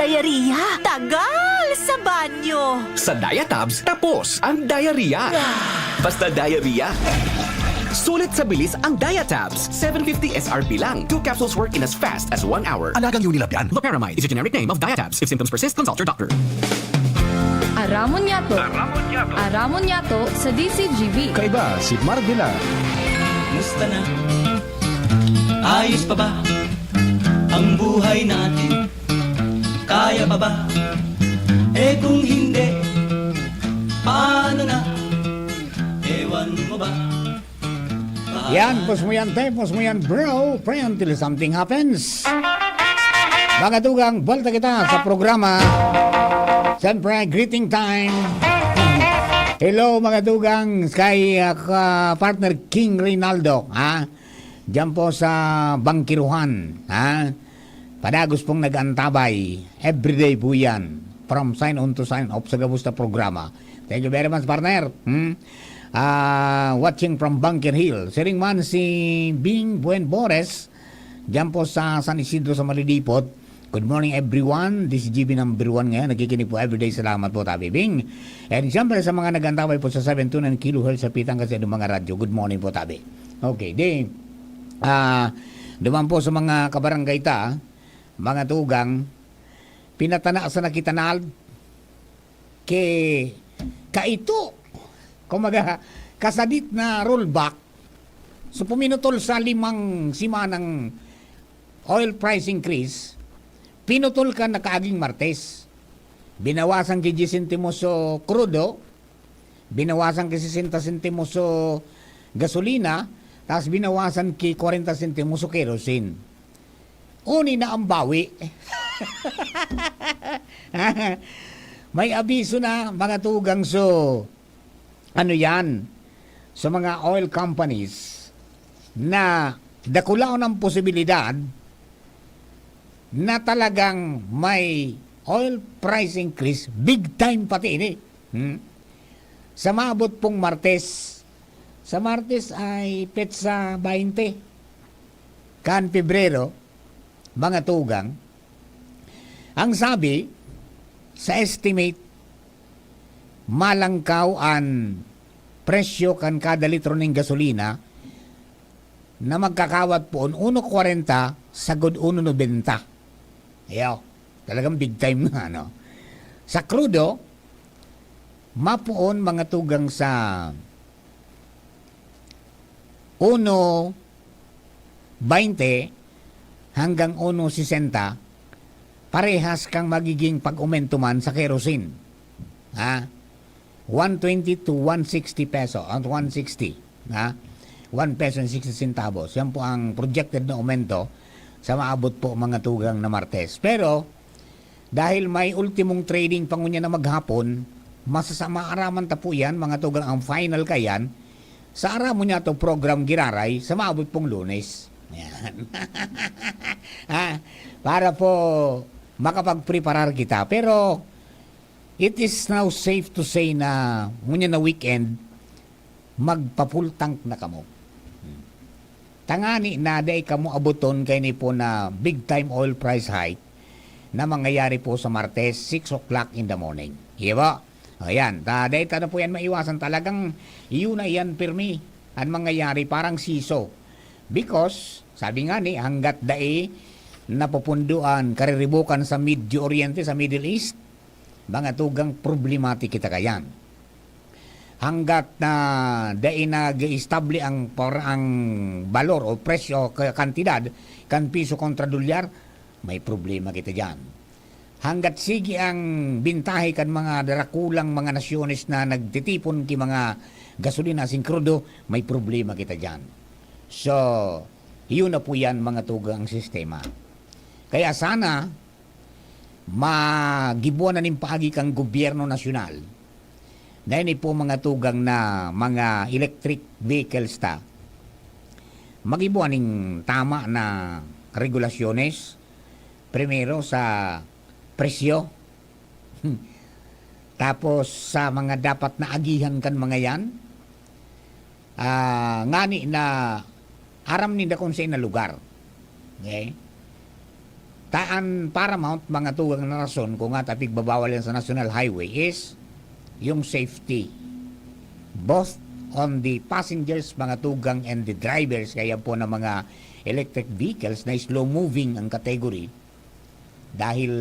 Diarrhea? Tagal sa banyo! Sa Diatabs, tapos ang diarrhea. Basta diarrhea. Sulit sa bilis ang Diatabs. Seven fifty S R P lang. Two capsules work in as fast as one hour. Alagang Unilab yan. Loperamide is a generic name of Diatabs. If symptoms persist, consult your doctor. Aramon Yato. Aramon Yato. Aramon Yato sa D C G B. Kaiba si Mark Villar. Musta na? Ayos pa ba ang buhay natin? Kaya pa ba? Eh, kung hindi, paano na? Ewan mo ba? Yan, pos mo yan, te, pos mo yan, bro. Pray until something happens. Mga tugang, buwelta kita sa programa. Siyempre, greeting time. Hello, mga tugang, kay, ah, ka-, partner King Reynaldo, ha? Diyan po sa Bangkiruhan, ha? Padagos pong nag-antabay. Everyday po yan. From sign on to sign off sa gabos na programa. Thank you very much, partner. Hmm? Ah, watching from Bunker Hill. Siring man si Bing Buen Bores, diyan po sa San Isidro sa Malidipot. Good morning, everyone. This is G B number one ngayon. Nakikinig po everyday. Salamat po, Tabi Bing. And siyempre, sa mga nag-antabay po sa seven two nine kilohertz sa pitang kasi ng mga radyo. Good morning po, Tabi. Okay, di, ah, duman po sa mga kabarangay ta, mga tugang, pinatana sa nakitanal, ki, kaito, kumaga, kasadit na rollback. So, puminutol sa limang simanang oil price increase, pinutol kan nakaaging Martes. Binawasan ki diyes sentimos so krudo, binawasan ki sesenta sentimos so gasolina, tas binawasan ki kwarenta sentimos so kerosene. Uni na ang bawi. May abiso na, mga tugang, so, ano yan? Sa mga oil companies na dakulaon ang posibilidad na talagang may oil price increase, big time pati ini. Hmm? Sa maabot pong Martes, sa Martes ay petsa baynte kan Pebrero, mga tugang. Ang sabi, sa estimate, malangkaw an presyo kan kada litro nin gasolina na magkakawat poon uno kwarenta sagod uno nobenta. Iyo, talagang big time na, ano? Sa krudo, mapoon, mga tugang, sa uno baynte hanggang uno sesenta, parehas kang magiging pag-umento man sa kerosene. Ha? One twenty to one sixty peso, at one sixty, ha? One peso and sixty centavos. Yan po ang projected na aumento sa maabot po, mga tugang, na Martes. Pero, dahil may ultimong trading pa ngunyan na maghapon, masasa-, maaraman ta po yan, mga tugang, ang final kayan, sa aram mo niya to program giraray sa maabot pong Lunes. Yan. Ha? Para po makapagpreparar kita. Pero, it is now safe to say na ngunyan na weekend, magpa-full tank na kamo. Tangani na dai kamo abuton kaini po na big time oil price hike na mangyayari po sa Martes, six o'clock in the morning. Di ba? Ayan, ta, dai ta na po yan maiwasan. Talagang yun na yan, pirmi. Ang mangyayari, parang siso. Because, sabi nga ni, hanggat dai napupunduan, kariribukan sa Medio Oriente, sa Middle East, mga tugang, problematic kita kayan. Hanggat na dai nag-establi ang, por-, ang balor o presyo, ka-, kantidad, kan piso kontra dolyar, may problema kita diyan. Hanggat sige ang bintahe kan mga darakulang mga nasyones na nagtitipon ki mga gasolina asin krudo, may problema kita diyan. So, yun na po yan, mga tugang, ang sistema. Kaya sana, magibuan na nin paagi kan gobyerno nasyonal na ini po, mga tugang, na mga electric vehicles ta, magibuan nin tama na regulasyones, primero sa presyo, tapos sa mga dapat na agihan kan mga yan, ah, ngani na aram ninda kung saen na lugar. Okay? Ta an paramount, mga tugang, na rason kung nga ta pigbabawal yan sa National Highway is yung safety. Both on the passengers, mga tugang, and the drivers, kaya po ng mga electric vehicles na slow-moving ang category dahil,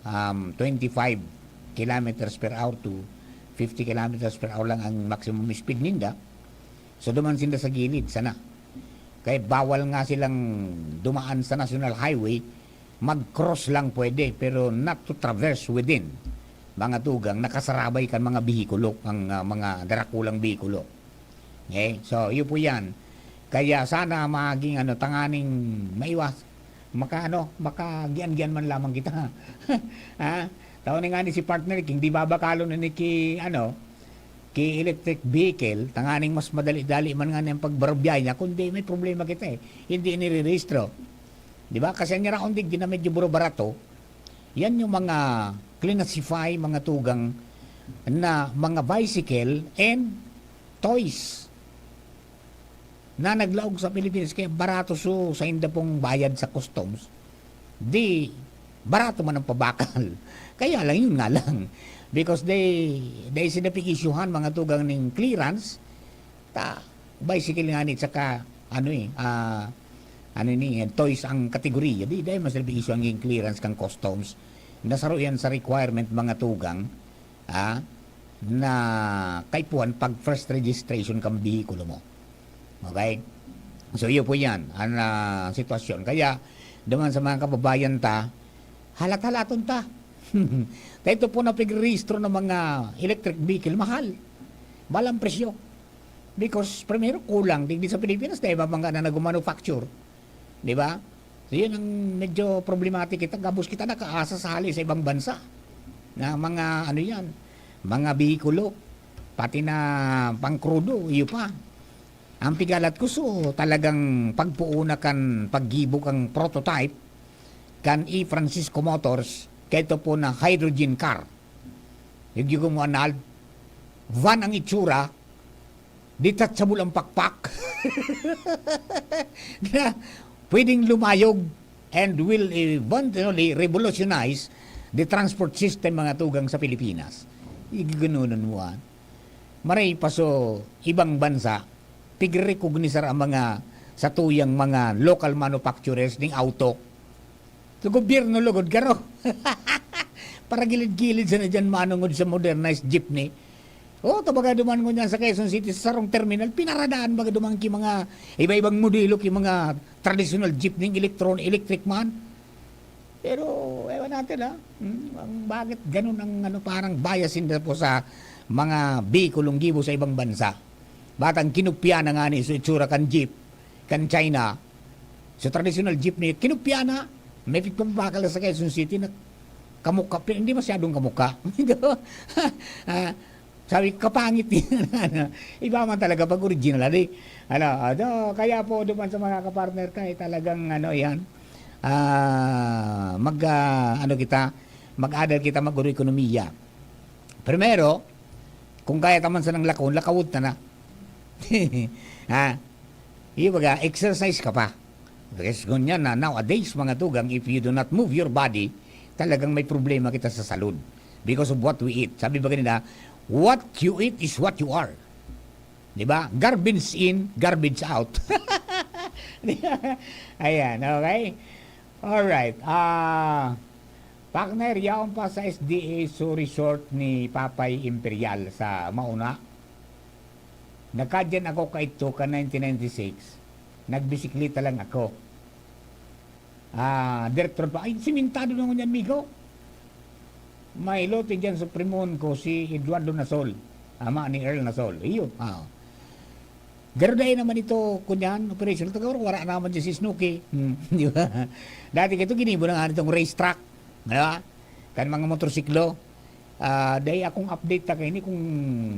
um, twenty-five kilometers per hour to fifty kilometers per hour lang ang maximum speed ninda. So, duman sinda sa gilid sana. Kaya bawal nga silang dumaan sa National Highway, mag-cross lang pwede, pero not to traverse within. Mga tugang, nakasarabay kan mga behikulo, ang, ah, mga darakulang behikulo. Okay? So, yun po yan. Kaya sana maging, ano, tanganing maiwas. Maka, ano, makagian-gian man lamang kita. Ha? Tao ni nga ni si Partner King, di babakalon na ni ki, ano, ki electric vehicle, tanganing mas madali-dali man nga niyang pagbarabyahe niya, kundi may problema kita eh. Hindi nire-rehistro. Di ba? Kasi ang iraon digdi na medyo buro-barato, yan yung mga classify, mga tugang na mga bicycle and toys na naglaog sa Pilipinas. Kaya barato so sa inda pong bayad sa customs. Di, barato man ang pabakal. Kaya lang, yun nga lang. Because they, they sila pig-isyuhan, mga tugang ning clearance, ta, bicycle nga ni, tsaka, ano eh, ah, ano ni, eh, toys ang kategorya. Di, dahil mas pig-issue ang clearance kang customs. Nasaro yan sa requirement, mga tugang, ah, na kaipuhan pag first registration kang behikulo mo. Okay? So, iyo po yan, ang, ah, sitwasyon. Kaya, duman sa mga kababayan ta, halat-halaton ta. Kaya ito po na pag-rehistro ng mga electric vehicle, mahal. Mahal ang presyo. Because, primero, kulang. Digdi sa Pilipinas, dahil mga na nag-manufacture. Di ba? So, yun ang medyo problematic kita. Gabos kita nakaasa sa hali sa ibang bansa. Na mga, ano yan, mga behikulo, pati na pangkrudo, iyo pa. Ang pigalat ko, so, talagang pagpuuna kan paggibo kan prototype kan E. Francisco Motors, kaito po na hydrogen car. Yung giyogon mo, Arnald, van ang itsura, detachable ang pakpak. Na pwedeng lumayog and will eventually revolutionize the transport system, mga tugang, sa Pilipinas. Igigununan mo, ah. Maray pa so ibang bansa, pigrecognisar ang mga satuyang mga local manufacturers ning auto. Sa gobyerno lugod garo. Para gilid-gilid sana dyan manungod sa modernized jeepney. Oh, tabaga duman ngunyan sa Quezon City, sa sarong terminal, pinaradaan baga duman ki mga iba-ibang modelo, ki mga traditional jeepney, electron, electric man. Pero, ewan natin, ha? Hmm, ang bakit ganun ang, ano, parang bias inda po sa mga bihikulong gibo sa ibang bansa. Batang kinupya na nga ni so itsura kan jeep, kan China. So, traditional jeepney, kinupya na. May pigpapabakal sa Quezon City na kamukha, pero hindi masyadong kamukha. Ah, sabi ko, "Kapangit niya." Iba man talaga pag original, adi. Ano, ano, kaya po, duman sa mga kapartner ka, eh, talagang, ano, yan, ah, mag, ah, ano kita, mag-adal kita, mag-ekonomiya. Primero, kung kaya ta man sanang lakon, lakawod ta na. Ha? Iyo baga, exercise ka pa. Because ngunyan na, nowadays, mga tugang, if you do not move your body, talagang may problema kita sa salud. Because of what we eat. Sabi ba kanina, "What you eat is what you are." Di ba? Garbage in, garbage out. Di ba? Ayan, okay? Alright. Ah, partner, yaon pa sa S D A so resort ni Papay Imperial sa Mauna. Nakadyan ako kaito ka nineteen ninety-six. Nagbisikleta lang ako. Ah, direktor pa, ay, simentado na ngunyan, migo. May lote dyan sa Primon ko, si Eduardo Nasol. Ama ni Earl Nasol. Iyo. Ah. Pero dahil naman ito, kunyan, operation, taga wala naman dyan si Snooki. Hmm, di ba? Dati kito, ginibo na nga nitong racetrack. Di ba? Kan mga motorsiklo. Ah, dahil akong update ta kaini kung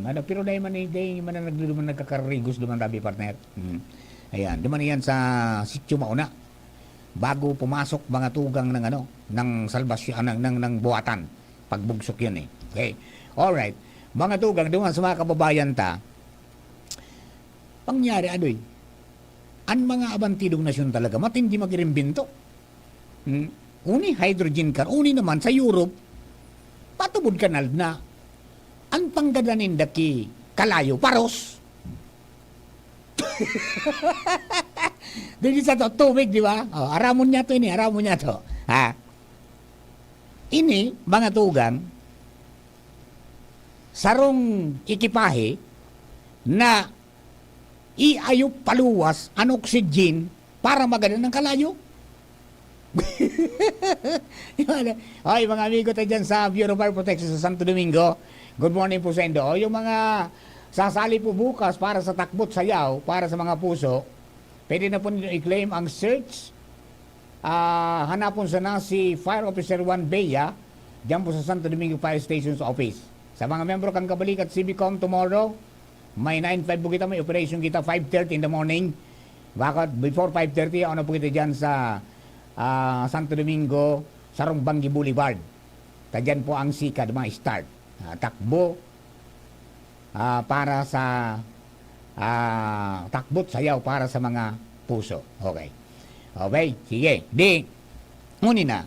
ano, pero dahil man, eh, dahil man na nagduduman, nagkakarigos duman tabi, partner. Hmm. Ayan, duman yan sa Sitio Mauna. Bago pumasok mga tugang ng ano, ng salbasyon, ah, ng, ng, ng buhatan. Pagbugsok yun eh. Okay. Alright. Mga tugang, duman sa mga kababayan ta, pangyari, ano eh, an mga abantidong nasyon talaga, matindi mag-imbento. Hmm? Uni, hydrogen car. Uni naman, sa Europe, patubod kanal na. An panggada ninda ki kalayo, paros. Dili sa to, tubig, di ba? Oh, aramon niya to ini, aramon niya to. Ha? Ini, mga tugang, sarong ekipahe na iayop paluwas an oxygen para magada ng kalayo. Yun. Hoy, mga amigo tayo dyan sa Bureau of Fire Protection sa Santo Domingo, good morning po sa indo. O, yung mga sasali po bukas para sa Takbot Sayaw, para sa mga puso, pwede na po ninyo i-claim ang search. Ah, hanapon sana si Fire Officer one Bea, dyan po sa Santo Domingo Fire Station's office. Sa mga miyembro kan Kabalikat C B com tomorrow, may nine five po kita, may operation kita, five thirty in the morning. Bakit? Before five thirty, ano po kita dyan sa, ah, Santo Domingo, Sarong Banggi Boulevard. Ta dyan po ang sikad, mga start. Ah, takbo, ah, para sa, ah, takbot sayaw para sa mga puso. Okay. Okay, sige. Di, muni na.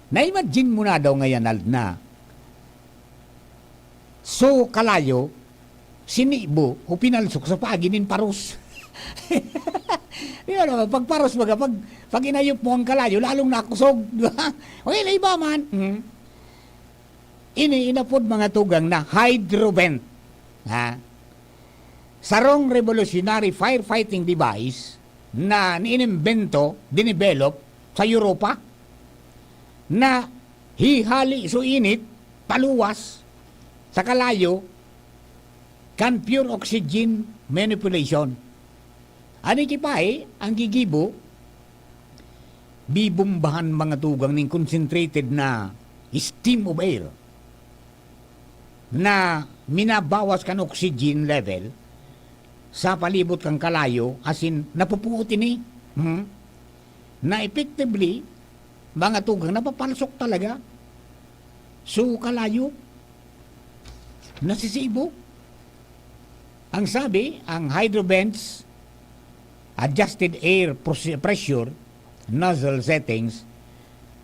Na-imagine mo na daw ngayan, Aldna. So, kalayo, sinibo o pinalsok sa paagi nin paros. Di ba naman? Pag paros, baga, pag, pag inayop mo ang kalayo, lalong nakusog. Di ba? Okay, na iba man. Hmm. Ini inapod mga tugang na hydrovent. Ha? Sarong revolutionary firefighting device na inimbento, dinevelop sa Europa na hihali so init paluwas sa kalayo kan pure oxygen manipulation. Ani ki pahi, ang gigibo, bibombahan mga tugang ning concentrated na steam of air na minabawas kan oxygen level sa palibot kan kalayo, asin napupuot ini, hmm, na effectively, mga tugang, napapalsok talaga. So, kalayo, nasisibo. Ang sabi, ang hydrovents, adjusted air pres-, pressure, nozzle settings,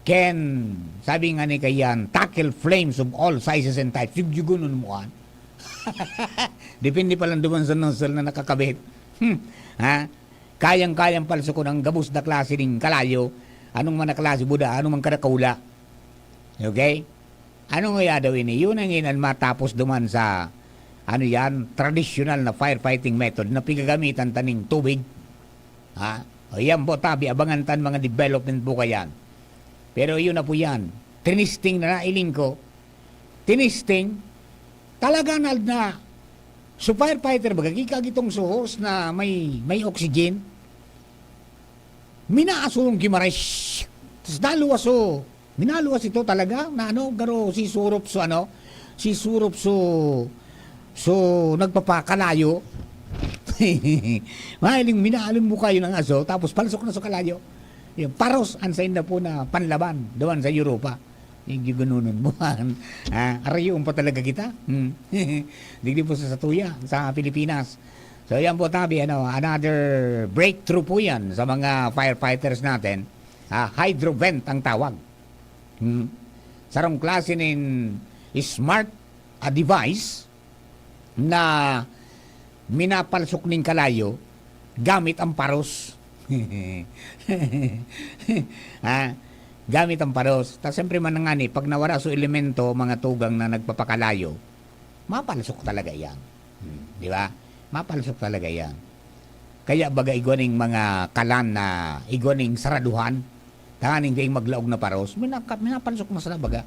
can, sabi nga ni kayan, tackle flames of all sizes and types. Yugyugunon mo an. Depende pa lang duman sa nozzle na nakakabit. Hmm. Ha? Kayang-kayang palsukon ang gabos na klase ning kalayo, anong man na klase, buda, anong man kadakula. Okay? Ano nga daw ini? Yun ang inan matapos duman sa, ano yan, traditional na firefighting method na pigagamitan ta ning tubig. Ha? O yan po, tabi, abangan tan mga development po kayan. Pero yun na po yan. Tinisting na nailing ko. Tinisting. Talaga na, na so firefighter, baga, kikagitong suhos na may, may oxygen. Minaaso yung gimaray. Shh! Tapos naluwas, oh. Minaluwas ito talaga na ano, garo si Surop so ano, si Surop so, so nagpapakalayo. Mahiling minaalon mo kayo ng aso, tapos palusok na sa kalayo. Yung paros, ang sain na po na panlaban, doon sa Europa. Yung giganunon mo, ah, arayoon pa talaga kita. Hmm. Digdi po sa Satuya, sa Pilipinas. So, yan po, tabi, ano, another breakthrough po yan sa mga firefighters natin. Ah, hydrovent ang tawag. Hmm. Sarong klase nin smart, ah, device na minapalsok nin kalayo gamit ang paros. Ha? Gamit ang paros. Ta siyempre man ngani, pag nawara so elemento, mga tugang na nagpapakalayo, mapalsok talaga yan. Hmm, di ba? Mapalsok talaga yan. Kaya baga igwa ning mga kalan na igwa ning saraduhan, tanganing daing maglaog na paros, minaka-, minapansok na sila baga.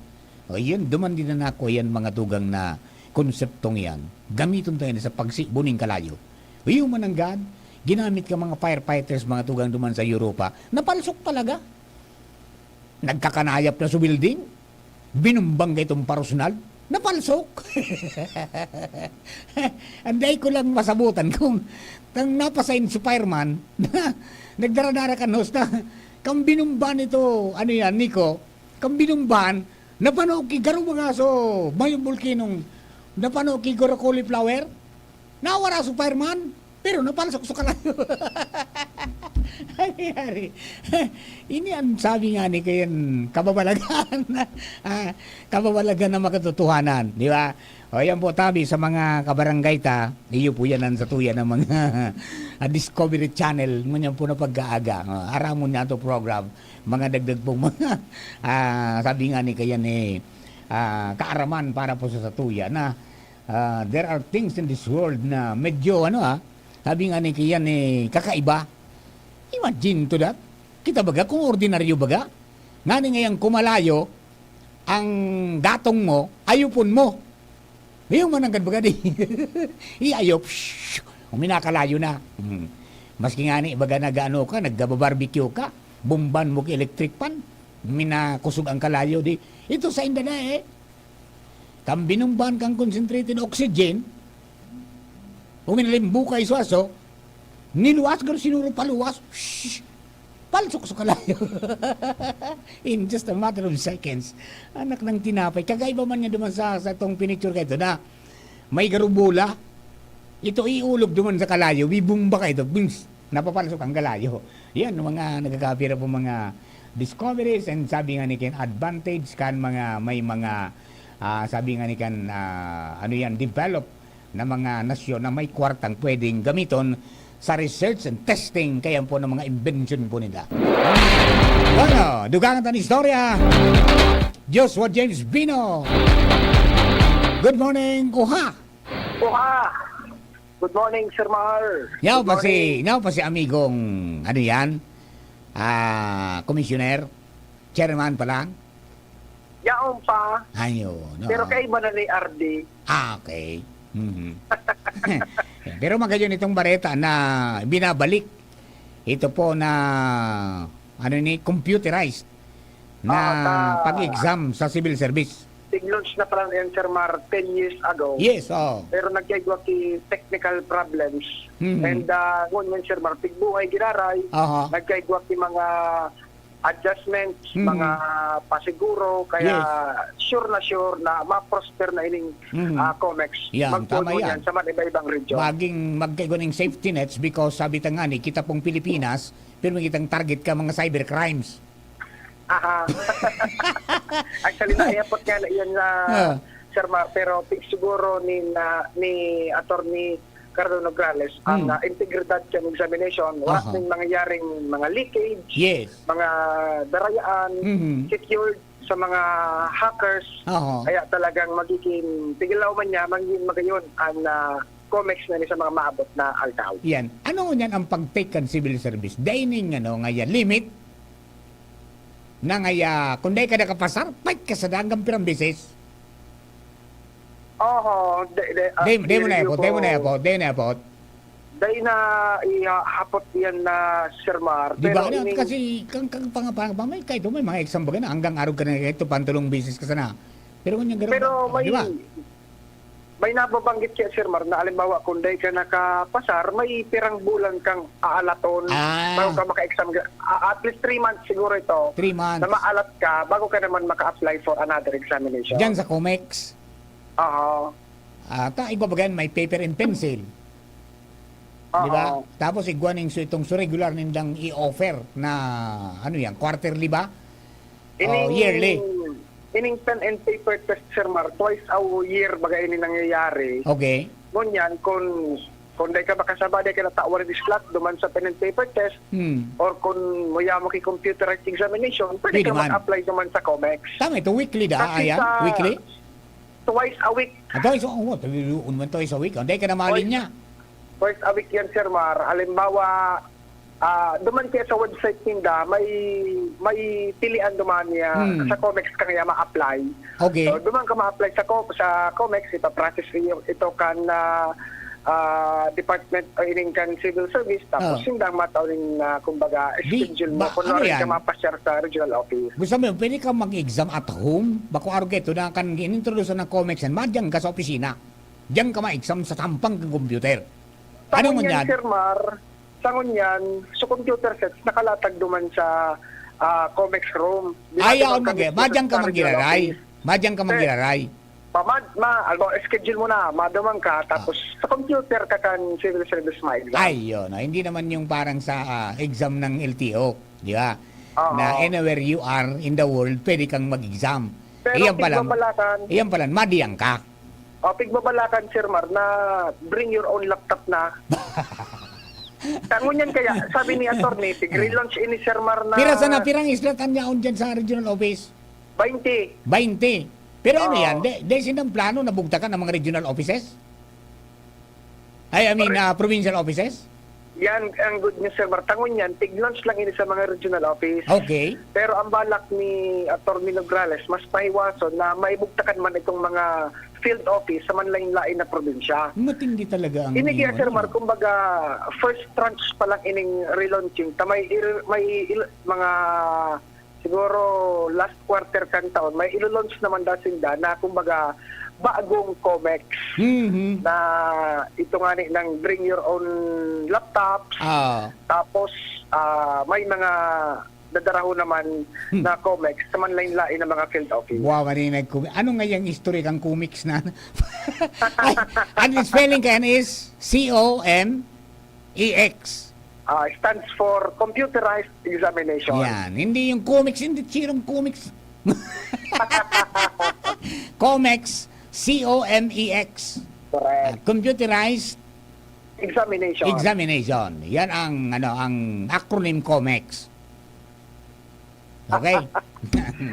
O yun, duman din na nako yan, mga tugang na konseptong yan. Gamiton tayo sa pagsibo ning kalayo. Human nanggad, ginamit ka mga firefighters, mga tugang duman sa Europa, napalsok talaga. Nagkakanayap na sa building, binumbang ka itong parusnal, napalsok. Anday ko lang masabutan kung tang napasain si fireman na nagdara-dara kan hose na, kang binumban ito, ano yan, Nico? Kang binumban, napano ki garo mga so, mayong bulkinong, napano ki garo cauliflower? Nawara so fireman, pero napalsok sa kalayo. Ay, yari. Ini ang sabi nga ni kayan, kababalagan. Ah, kababalagan na makatotohanan, di ba? O, yan po, tabi sa mga kabarangay ta, iyo po yan ang satuya ng mga, ah, Discovery Channel, ngunyan po na pag-aaga. Ah, aramon niya to program, mga dagdag pong mga, ah, sabi nga ni kayan, eh, ah, kaaraman para po sa satuya na, ah, there are things in this world na medyo, ano, ah, sabi nga ni kayan, eh, kakaiba. Imagine to that. Kita baga kung ordinaryo baga? Ngani ngayang kumalayo ang gatong mo, ayupon mo. Yung mananggad baga di. Iayop, shh, uminakalayo na. Hmm. Maski ngani baga nag-ano ka, nagba-barbecue ka, bomban mo ki electric fan, minakusog ang kalayo di. Ito sa inda na eh. Kan binumban kang concentrated oxygen, uminalimbo ka iswaso, niluwas, garo sinuro paluwas, shh, palsok sa kalayo. In just a matter of seconds, anak ng tinapay. Kagaiba man niya duman sa, sa itong pinicture ka ito na may garo bola, ito iulog duman sa kalayo, bibumba ka ito, bings, napapalsok ang kalayo. Yan, mga nagkakapira po mga, discoveries and sabi nga ni kan advantage kan mga, may mga, ah, sabi nga ni kan, ah, ano yan, develop na mga nasyon na may kwartang pwedeng gamiton sa research and testing kaya po ng mga invention po nila. Bueno, dugangan ta an istorya. Joshua James Bino. Good morning, kuha. Oha! Good morning, Sir Mar. Yaw Good pa si, morning. yaw pa si amigong, ano yan? Ah, commissioner? Chairman pa lang? Yaon pa. Ayo, no? Pero kaiba na ni R D. Ah, okay. Mhm. Pero magayon itong bareta na binabalik. Ito po na, ano ni, computerized na Ah, ta- pag-exam sa civil service. Tig-launch na pala yan, Sir Mar, ten years ago. Yes, oh. Pero nagkaigwa ki technical problems. Mhm. And uh, ngunyan, Sir Mar, tigbuhay giraray, Aha. nagkaigwa ki mga adjustments, Mhm. mga pasiguro, kaya sure na sure na ma-prosper na ining Mhm. ah, COMEX. Yan, Magpuon tama mo yan. yan sa man iba-ibang region. Maging magkaigwa ning safety nets because sabi ta nga ni, kita pong Pilipinas, pero kitang target ka mga cyber crimes. Aha. Actually, naihapot nga na iyan na, Ah. Sir Ma, pero pig siguro ni na, ni Attorney Cardo Nograles ang Hmm. ah, integridad kan examination, wala Aha. nang nangyayaring mga leakage, Yes. mga darayaan, Mhm. secured sa mga hackers. Aha. Kaya talagang magiging, tigilaw man niya, magiging magayon ang ah, COMEX na ni sa mga maabot na aldaw. Yan. Ano ngunyan ang pag-take kan civil service? Dining, ano, ngaya limit na ngaya, kung dai ka nakapasar, fight ka sa dagang pirang beses. Oho, de, de, ah, Di, di mo na i-review ipot, di mo ko. na ipot, di mo na ipot. Dai na ihapot yan na Sir Mar. Di ba? Pero Ano, ining- kasi kang, kang pangapang pa, may, kahit may mga exam baga na, hanggang arog ka na, kahit pantulong beses ka sana. Pero kung yung ganun, Pero may, di ba? may nababanggit kaya, Sir Mar, na halimbawa kung dai ka nakapasar, may pirang bulan kang aalaton Ah. bago ka maka-exam. Ah, at least three months siguro ito Three months. na maalat ka bago ka naman maka-apply for another examination. Diyan sa COMEX, Oo. ah, ta, igwa baga yan, may paper and pencil. Di ba? Oo. Tapos igwa ning su-, itong su regular nindang i-offer na, ano yan, quarterly ba? O Ining, yearly? Ining pen and paper test, Sir Mar, twice a year baga ini nangyayari. Okay. Ngunyan, kung, kung dai ka makasaba, dai ka natawan ning slot duman sa pen and paper test, Hmm. or kung muya mo ki computerized examination, pwede Pwede ka man. mag-apply duman sa COMEX. Tama ito, weekly da, Kasi ayan, sa- weekly? Twice a week. Ato, iso, oh, tabi, naman to, iso week. Hindi ka na malinya. Twice a week yan, Sir Mar. Halimbawa, ah, duman kaya sa website ninda, may, may pilian duman niya Hmm. sa COMEX ka nga ma-apply. Okay. So, duman ka ma-apply sa, co- sa COMEX, ipaprocess iyo, ito kan ah, ah, department o ining kan civil service, tapos Ah. sindang matao ning, ah, kumbaga, Di, schedule mo ba, kung ano ano rin yan? ka mapashare sa regional office. Gusto mo, pwede ka mag-exam at home? Bako araw ka ito na kan inintroduce ng COMEX yan, madyan ka sa opisina. Diyan ka ma-exam sa tampang kang computer. Ano Sa mo ngunyan, yan? Sir Mar, sa ngunyan, so computer sets, nakalatag duman sa ah, COMEX room. Di ba, Ay, duman ako mag-, kami madyan ka sa regional mag-iraray. office? Madyan ka Eh, mag-iraray. Pamad, ma, albo, schedule mo na, madumang ka, tapos Ah. sa computer ka kan civil service ma-exam. Ay, yun. Ah, hindi naman yung parang sa ah, exam ng L T O, di ba? Oo. Na anywhere you are in the world, pwede kang mag-exam. Pero Iyan pala, pigbabalakan. iyan pala, madiyang ka. O, pigbabalakan, Sir Mar, na bring your own laptop na. Tangon yan kaya, sabi ni attorney, tig-relaunch ini, Sir Mar, na Pira sana, pirang islat ang yaon dyan sa regional office? twenty. Twenty. Pero ano Oo. yan? Di, di sindang plano na bugtakan ang mga regional offices? Ay, I mean, Pare- ah, provincial offices? Yan ang good news, Sir Mar. Tangon yan, tig-launch lang ini sa mga regional office. Okay. Pero ang balak ni Attorney Nograles, mas pahiwason na maibugtakan man itong mga field office sa manlain-lain na probinsya. Matindi talaga ang Ini kaya, iyong Sir ano. Mar, kumbaga, first tranche pa lang ining relaunching. Ta may, ir- may il- mga, siguro, last quarter kan taon, may ilo-launch naman daw sinda na, kumbaga, bagong COMEX Mhm. na ito nga ni ng bring your own laptops, Ah, tapos ah, may mga dadarahon naman Hmm. na COMEX sa manlain-lain na mga field office. Wow, ano yung nag-, ano nga yung history kang COMEX na? Ay, ang spelling kaya is C O M E X. Ah, stands for computerized examination. Yan. Hindi yung comics, hindi chirong comics. Comex, C O M E X. Correct. Ah, computerized Examination. Examination. Yan ang, ano, ang acronym Comex. Okay?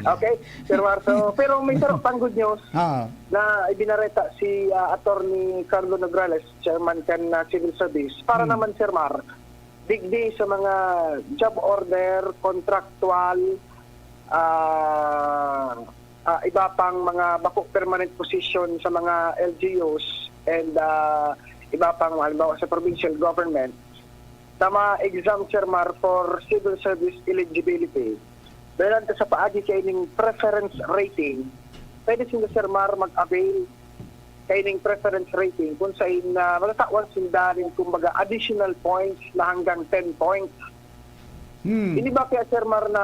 Okay, Sir Mar. So, pero may sarong pang good news Oo. na ibinareta si, ah, Attorney Carlo Nograles, chairman kan, ah, Civil Service. Para Hmm. naman, Sir Mar, digdi sa mga job order, contractual, ah, ah, iba pang mga bako permanent position sa mga L G Us and, ah, iba pang, halimbawa, sa provincial government, na ma-exempt, Sir Mar, for civil service eligibility. Dahil sa paagi kaining preference rating, pwede sila, Sir Mar, mag-avail kaining preference rating kung sain na matatawan sinda nin, kumbaga, additional points na hanggang ten points. Hmm. Ini ba kaya, Sir Mar, na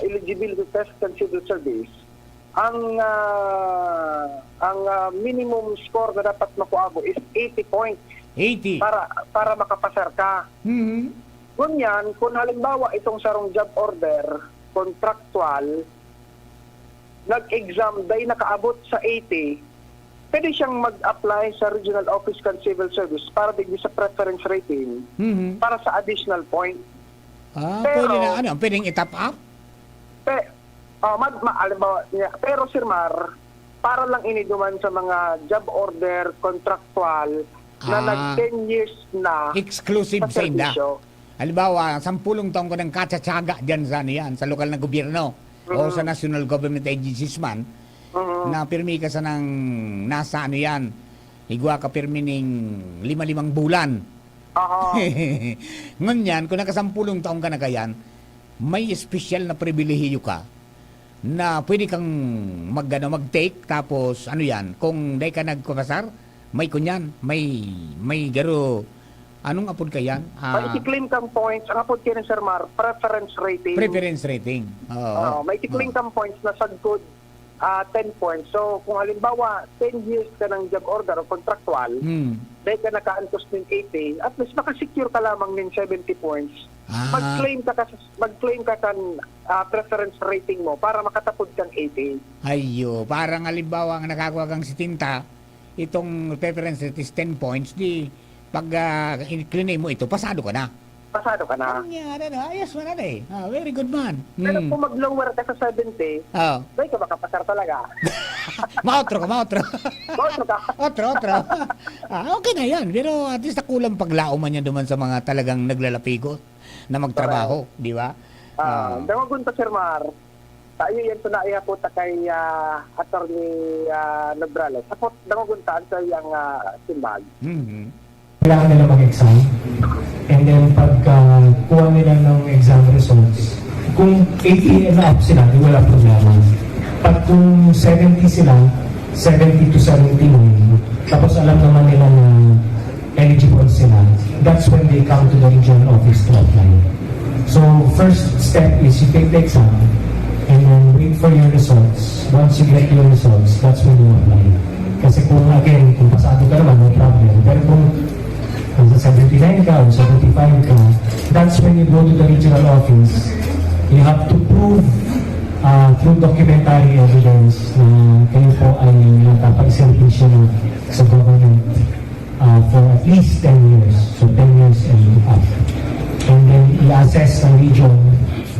eligibility test kan civil service? Ang, ah, ang, ah, minimum score na dapat makuha mo is eighty points Eighty. para, para makapasar ka. Mhm. Ngunyan, kung halimbawa itong sarong job order, contractual, nag-exam, dai nakaabot sa eighty, pwede siyang mag-apply sa Regional Office kan Civil Service para digdi sa preference rating Mhm. para sa additional point. Ah, Pero pwede na, ano, pwedeng i-top up? Pe-, oh, mag-, ma-, halimbawa niya, pero, Sir Mar, para lang ini duman sa mga job order, contractual, na Ah. nag ten years na Exclusive sa sa inda. serbisyo. Halimbawa, sampulong taon ka nang katsatsaga diyan sa, ano yan, sa lokal na gobyerno o Mm. sa national government agencies man, Mm. na pirmi ka sa nang nasa, ano yan, igwa ka pirmi ning lima-limang bulan. Aha. Ngunyan, kung nakasampulong taon ka na kayan, may espesyal na pribilehiyo ka na pwede kang mag-, ano, mag-take, tapos, ano yan, kung dai ka nagpapasar, may kunyan, may, may garo, anong apod ka yan? Ah, May i-claim kang points. Ang apod kayan, Sir Mar, preference rating. Preference rating. Oo. Oo, may i-claim Oo. kang points na sagkod, ah, ten points. So, kung halimbawa, ten years ka ng job order o contractual, Hmm. dahil ka nakaantos ng eighty, at least makasecure ka lamang ng seventy points. Ah. Mag-claim ka, ka, mag-claim ka kan, ah, preference rating mo para makatapod kang eighty. Ayo, parang halimbawa, ang nakakuha kang setenta, itong preference rate is ten points, di pag, ah, in-, claim mo ito, pasado ka na. Pasado ka na. Ang yan, ano, ayos man, ano eh. Ah, very good man. Pero Hmm. kung mag-lower ka sa seventy, Oh. di ka makapasar talaga. Maotro ka, maotro. Maotro ka. Otro, otro. Ah, okay na yan. Pero at least nakulang paglaom man yan duman sa mga talagang naglalapigot na magtrabaho, Correct. di ba? Ah, Ah. dangogon ta, Sir Mar. Tayo yan po na ihapot ta kay, ah, Attorney, ah, Nograles. Hapot, dangogon ta, answer yang, ah, simbag. Mhm. Kailangan nila mag-exam. And then, pagka kuha nila ng exam results, kung eighty and up sila, di wala problema. Pag kung seventy sila, seventy to seventy-nine, tapos alam naman nila na eligible sila, that's when they come to the regional office to apply. So, first step is you take the exam and then wait for your results. Once you get your results, that's when you apply. Kasi kung, again, kung pasado ka naman, no problem. Pero kung nasa seventy-nine ka o seventy-five ka, that's when you go to the regional office. You have to prove, uh, through documentary evidence na kayo po ay nakapagserbisyo na sa government, uh, for at least ten years. So, ten years and up. And then, i-assess ng region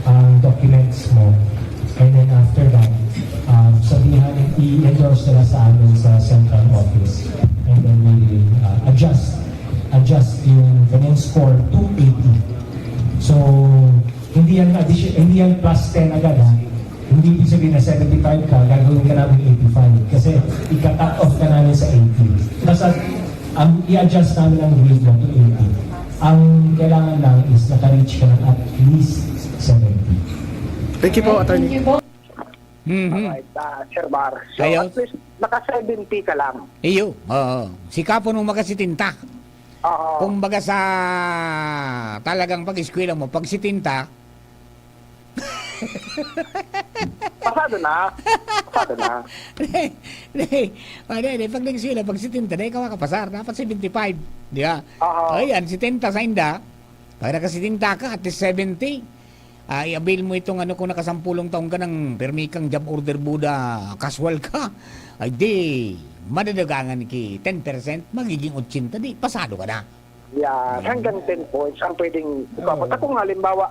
ang documents mo. And then after that, um, sabihan, i-endorse nila sa amin sa central office. And then we will, uh, adjust, adjust yung kanyang score to eighty. So, hindi yan addition, hindi yan plus ten agad, ha? Hindi ibig sabihin na seventy-five ka, gagawin ka namin eighty-five. Kasi ika-cut off ka namin sa eighty. Basta, ang i-adjust namin ang grade mo to eighty. Ang kailangan lang is naka-reach ka ng at least seventy. Thank you po, Attorney. Thank you po. Mhm. Alright, ah, Sir Mar. So, Ayos. at least, naka seventy ka lang. Iyo, oo. Sikapon mo maka setenta. Oo. Kumbaga sa talagang pag-eskwela mo, pag setenta, Pasado na. Pasado na. Di, di, o, di, di, pag nag-eskwela, pag setenta, di ka makapasar. Dapat seventy-five. Di ba? Oo. O, yan, setenta sa inda. Pag naka-setenta ka, at least seventy, ah, i-avail mo itong ano, kung naka-sampulong taon ka nang pirmi kang job order, buda, casual ka, ay di, madadagangan ki ten percent, magiging eighty, di, pasado ka na. Yan, hanggang ten points ang pwedeng ipapasa. Oo. Kung halimbawa,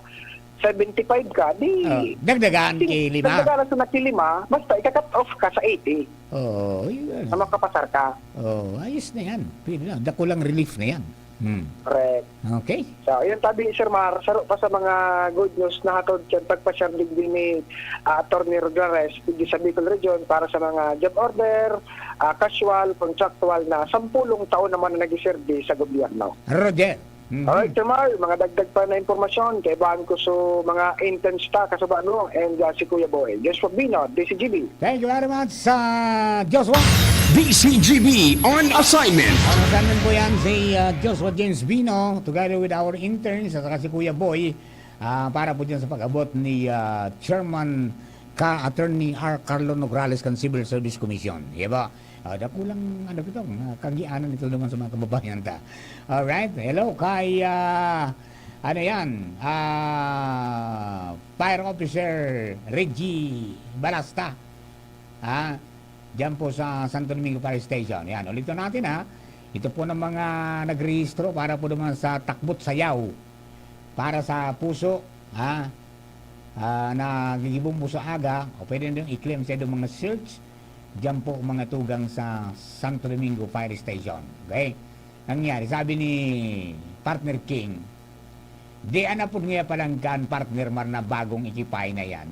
seventy-five ka, di... Oh, dagdagan di- ki lima. Dagdagan na sa nakilima, basta ika-cut off ka sa eighty Oo, yun. na makapasar ka. Oh, ayos na yan. Pwede na. Dakulang relief na yan. Hmm. Correct. Okay. So, yun sabi, Sir Mar, saro pa sa mga good news na hatod sa pagpasyar digdi ni ah, Attorney Rodriguez, digdi sa Bicol Region, para sa mga job order, ah, casual, contractual na sampulong taon naman na nag-serbi sa gobyerno. Roger. Mhm. Alright, Sir Mar, mga dagdag pa na impormasyon, kaibahan ko sa mga interns ta, kasabano, and ah, si Kuya Boy. Joshua Bino, D C G B. Thank you very much sa Joshua. D C G B on assignment. Ang assignment po yan si ah, Joshua James Bino together with our interns at saka si Kuya Boy ah, para po dyan sa pag-abot ni ah, Chairman ka Attorney R. Carlo Nograles kan Civil Service Commission. Di ba? Ah, dakulang ano ito, ah, kagianan ito naman sa mga kababayan ta. Alright, hello kay ah, ano yan, ah, Fire Officer Reggie Balasta. Ha? Diyan po sa Santo Domingo Fire Station. Yan, ulitin natin ha. Ito po ng mga nagrehistro para po naman sa takbot sayaw para sa puso, ha? Ah, na gigibong po sa aga, o pwede nyo i-claim sa inyong mga search, diyan po mga tugang sa Santo Domingo Fire Station. Okay? Nangyari, sabi ni Partner King, di ana po niya palangkan, Partner Mar, na bagong ikipay na yan.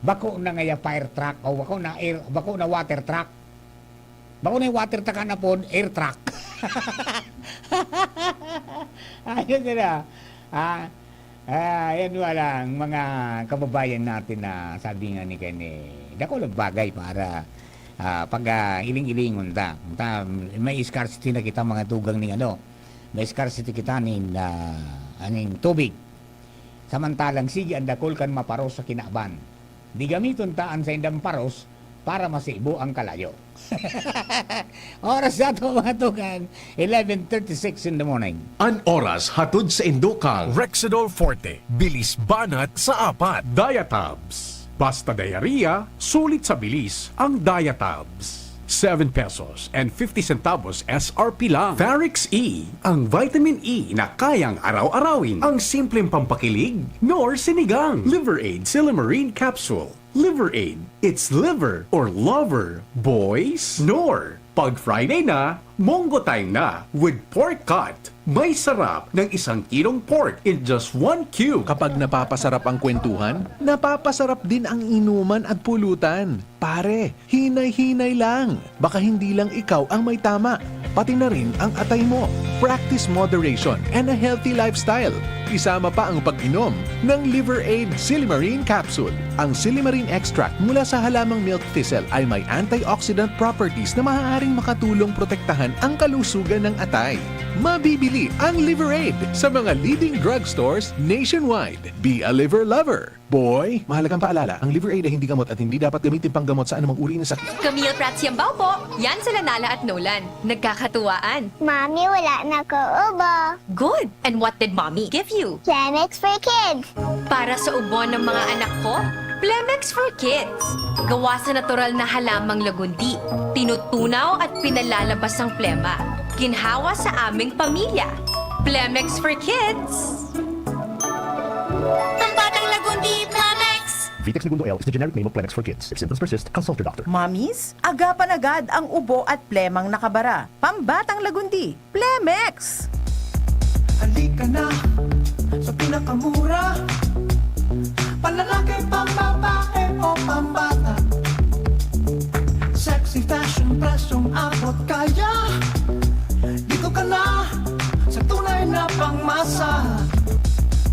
Bako na ngaya fire truck o bako na air, bako na water truck. Bako na yung water truck, ana po, air truck. Ayun nila. Ah, ah, yan wala. Ang mga kababayan natin na sabi nga ni Kenny, dakulang bagay para ah, pag ah, iling-ilingon ta. ta. May scarcity na kita mga tugang ning ano. May scarcity kita nin ah, aning tubig. Samantalang sige ang dakul kan maparos sa kinaban. Di gamiton ta an saindang paros para masibo ang kalayo. Oras na to, mga tugang, eleven thirty-six in the morning. An oras hatod sa indo kang Rexidol Forte, bilis banat sa apat. Diatabs. Basta diarrhea, sulit sa bilis ang Diatabs. Seven pesos and fifty centavos S R P lang. Varex E, ang vitamin E na kayang araw-arawin. Ang simpleng pampakilig, nor sinigang. Liver Aid Silymarin Capsule. Liver Aid, it's liver or lover, boys. Nor, pag Friday na, Mongo time na with pork cut. May sarap ng isang kilong pork in just one cube. Kapag napapasarap ang kwentuhan, napapasarap din ang inuman at pulutan. Pare, hinay-hinay lang. Baka hindi lang ikaw ang may tama. Pati na rin ang atay mo. Practice moderation and a healthy lifestyle. Isama pa ang pag-inom ng Liver Aid Silymarin Capsule. Ang silymarin extract mula sa halamang milk thistle ay may antioxidant properties na maaaring makatulong protektahan ang kalusugan ng atay. Mabibili ang Liver Aid sa mga leading drugstores nationwide. Be a liver lover, boy! Mahalagang paalala, ang Liver Aid ay hindi gamot at hindi dapat gamitin panggamot sa anumang uri ng sakit. Camille Prats Yambao po. Yan sila Nala at Nolan. Nagkakatuwaan. Mami, wala na ko ubo. Good. And what did mommy give you? Plemex for kids. Para sa ubo ng mga anak ko, Plemex for Kids. Gawa sa natural na halamang lagundi. Tinutunaw at pinalalabas ang plema. Ginhawa sa aming pamilya. Plemex for Kids. Pambatang lagundi, Plemex! Vitex Negundo L is the generic name of Plemex for kids. If symptoms persist, consult your doctor. Mommies, agapan agad ang ubo at plemang nakabara. Pambatang lagundi, Plemex! Halika na sa pinakamura. Panlalaki, pambabae o pambata. Sexy fashion, presyong abot kaya. Dito ka na sa tunay na pangmasa.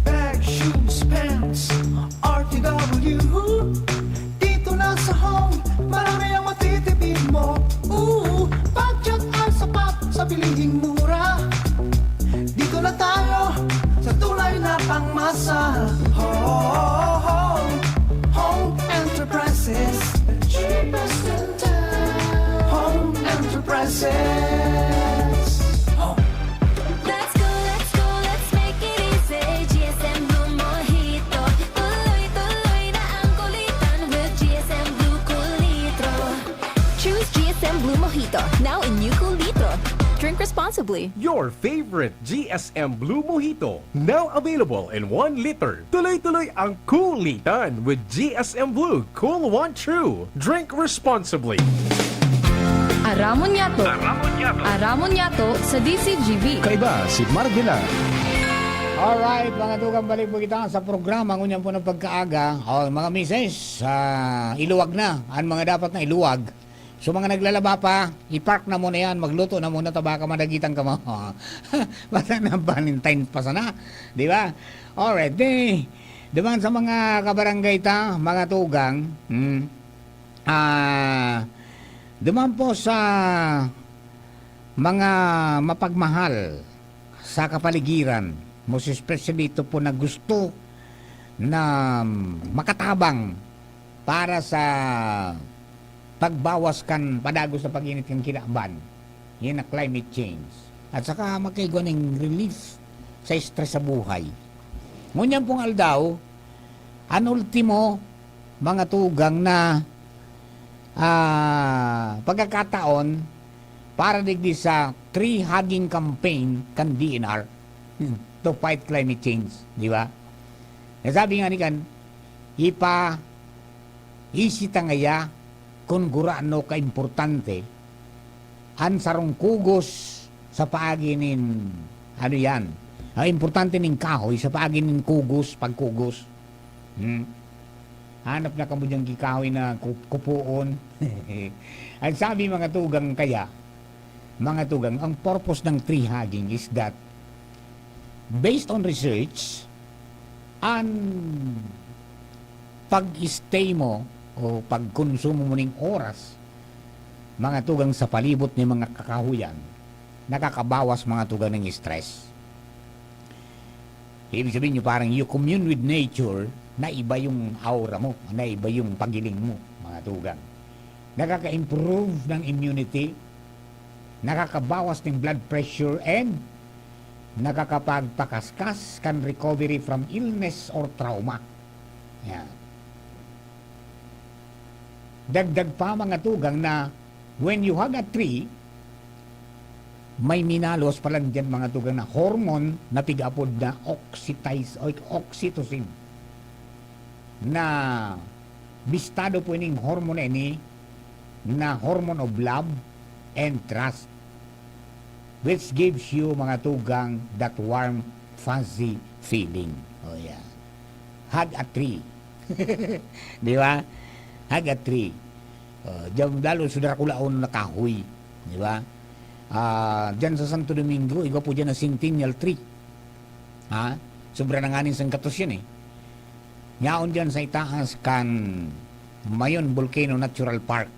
Bag, shoes, pants, R T W. Dito na sa Home, marami ang matitipid mo. Ooh, budget ay sapat sa bilihing mura. Dito na tayo sa tunay na pangmasa. Home, Home Enterprises, the cheapest in town. Home Enterprises. Home. Let's go, let's go, let's make it easy. Blue Mojito, now in new cool litro. Drink responsibly. Your favorite G S M Blue Mojito, now available in one liter. Tuloy-tuloy ang kulitan with G S M Blue Cool One True. Drink responsibly. Aramon yato. Aramon yato sa D C G B. Kaiba si Mark Villar. Alright, mga tugang, balik po kita sa programa ngunyan po ng pagkaaga. O, mga misis, ah, iluwag na. Ang mga dapat na iluwag. So, mga naglalaba pa, i-park na muna yan. Magluto na muna, ta baka madagitan ka mo. Basta na Valentine's pa sana. Di ba? Alright, di, duman sa mga kabarangay ta, mga tugang, hmm, ah, duman po sa mga mapagmahal sa kapaligiran, most especially ito po na gusto na makatabang para sa pagbawas kan padagos na pag-init kan kinaban, yan na climate change. At saka magkaigwa ning relief sa stress sa buhay. Ngunyan pong aldaw, an ultimo, mga tugang na ah, pagkakataon para digdi sa tree hugging campaign kan D N R, hmm, to fight climate change, di ba? Nasabi nga ni kan, ipa, isita ngaya kun gurano kaimportante an sarong kugos sa paagi nin, ano yan, ang importante nin kahoy sa paagi nin kugos, pagkugos. Hmm. Hanap na kamo diyang gikahoy na ku- kupoon. Ang sabi, mga tugang, kaya, mga tugang, ang purpose ng tree hugging is that, based on research, ang pag-stay mo o pagkonsumo mo ning oras, mga tugang, sa palibot ni mga kakahuyan, nakakabawas, mga tugang, ng stress. Ibig sabihin nyo, parang you commune with nature, na iba yung aura mo, na iba yung pagiling mo, mga tugang. Nakaka-improve ng immunity, nakakabawas ng blood pressure, and nakakapagpakaskas kan recovery from illness or trauma. Yan. Dagdag pa, mga tugang, na when you hug a tree, may minalos pa lang dyan, mga tugang, na hormone na pig-apod na oxytiz- o oxytocin, na bistado po ining hormone na ini na hormone of love and trust, which gives you, mga tugang, that warm, fuzzy feeling. Oh, yeah. Hug a tree. Di ba? Hug a tree. Uh, diyan, lalo sa Draculaon na kahoy. Di ba? Ah, diyan sa Santo Domingo, igwa po diyan ang centennial tree. Ha? Sobra na nga nin sangkatos yan eh. Yaon diyan sa itaas kan Mayon Volcano Natural Park.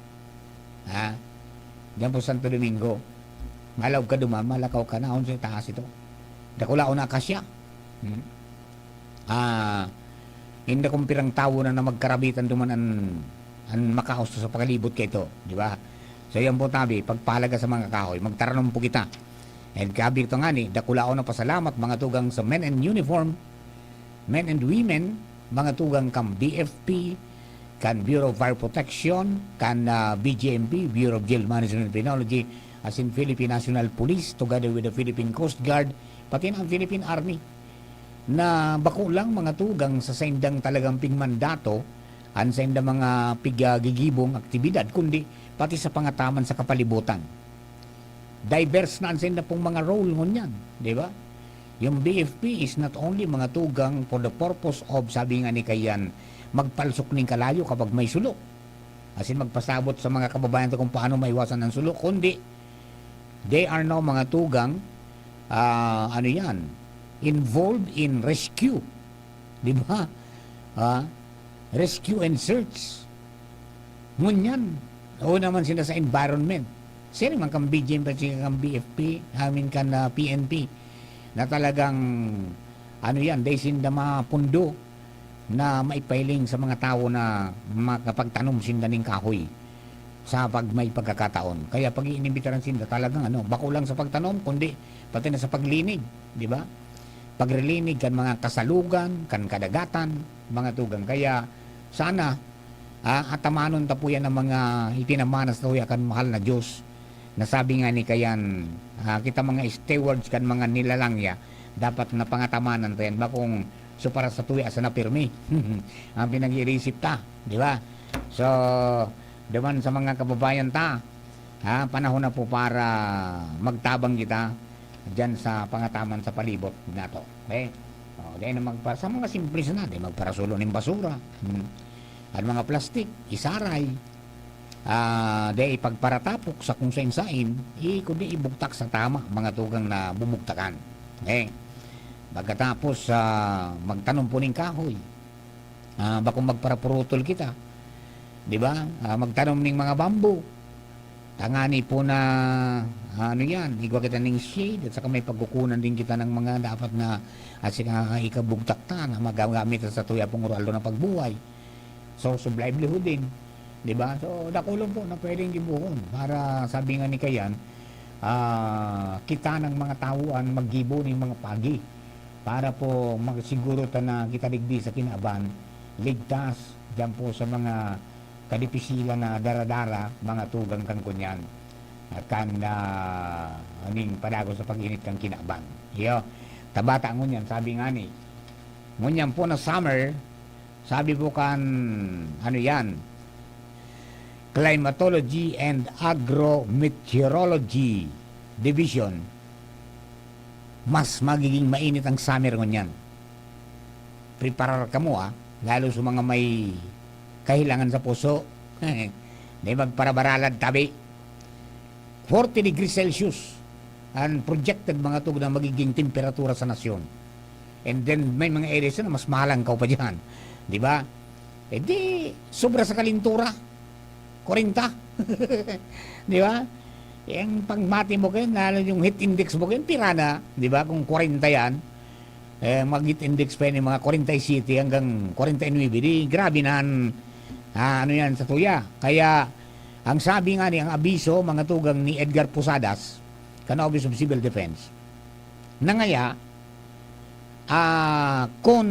Ha? Diyan po Santo Domingo. Malaog ka duman, malakaw ka, naon sa itaas ito. Dakulaon na akasya. Hmm? Ah, inda kung pirang tawo na, na magkarabitan duman an, an makaos sa pakalibot kay ito, di ba? So, yan po tabi, pagpahalaga sa mga kahoy, magtaranom po kita. And kabi ito nga ni, dakulaon na pasalamat, mga tugang sa men in uniform, men and women, mga tugang kan B F P, kan Bureau of Fire Protection, kan, ah, B J M P, Bureau of Jail Management and Penology, asin Philippine National Police, together with the Philippine Coast Guard, pati na ang Philippine Army, na bako lang, mga tugang, sa saindang talagang pigmandato, an saindang mga pigagigibong aktibidad, kundi pati sa pangataman sa kapalibutan. Diverse na an sainda pong mga role ngunyan, di ba? Yung B F P is not only, mga tugang, for the purpose of, sabi nga ni Kayan, magpalsok ning kalayo kapag may sulo. Asin magpasabot sa mga kababayan ta kung paano maiwasan ang sulo, kundi they are now, mga tugang, ah, ano yan, involved in rescue. Di ba? Ah, rescue and search. Ngunyan, oo naman sila sa environment. Sino man kang B G M, pati kang B F P, I mean, kan, ah, P N P, na talagang, ano yan, they send the mga pundo na maipahiling sa mga tawo na makapagtanom sinda ning kahoy sa pag may pagkakataon. Kaya pag-iinimbitaran sinda, talagang ano, bako lang sa pagtanom, kundi pati na sa paglinig, di ba? Pagrilinig kan mga kasalugan, kan kadagatan, mga tugang. Kaya sana, Ah, atamanon ta po yan ang mga itinamana sa tuya kan mahal na Diyos. Nasabi nga ni kayan, ah, kita mga stewards kan mga nilalang niya, dapat na pangatamanan ta yan. Bakong supara sa tuya sa napirmi. Ang pinag-iisip ta, di ba? So, duman sa mga kababayan ta, ha, panahon na po para magtabang kita diyan sa pangataman sa palibot nato. Okay? Oh, dahil na magpa-, sa mga simple na, di magparasulo ng basura. Hmm. Ang mga plastik, isaray. Ah, dahil ipagparatapok sa kung sain-sain, i-, kundi ibugtak sa tama, mga tugang na bubugtakan. Okay? Pagkatapos, ah, magtanom po ng kahoy. Ah, bakong magparapurutol kita. Di ba? Ah, magtanom ng mga bamboo. Tangani po na, ano yan, igwa kita ning shade, at saka may pagkukunan din kita ng mga dapat na, at saka ikabugtak ta na magagamit sa tuya pong oral na pagbuhay. So, sublay livelihood din. Di ba? So, dakulon po na pwedeng gibuhon. Para, sabi nga ni Kayan, ah, kita ng mga tawo ang maggibo ng mga pagi. Para po, magsiguro ta na kita digdi sa kinaban, ligtas, diyan po sa mga kadipisilan na dara-dara, mga tugang kan kunyan. Kan, ah, aning padagos sa pag-init kan kinaban. Iyo, tabata ngunyan, sabi nga ni, ngunyan po na summer, sabi po kan, ano yan, Climatology and Agrometeorology Division, mas magiging mainit ang summer ngunyan. Preparar kamo, ah, lalo sa mga may kahilangan sa puso. Di magparabaralad tabi. Forty degrees Celsius ang projected, mga tugang, na magiging temperatura sa nasyon. And then, may mga areas na mas mahalangkaw pa diyan. Di ba? Eh di, sobra sa kalintura. Kwarenta. Di ba? Yung pagmati mo kayo, lalo yung heat index mo kayo, pira na. Di ba? Kung kwarenta yan, eh, mag-heat index pa yan yung mga kwarenta y siete hanggang kwarenta y nuebe. Di, grabe na ang, ah, ano yan sa tuya. Kaya, ang sabi nga ni, ang abiso, mga tugang ni Edgar Posadas, kan Office of Civil Defense, na ngaya, ah, kung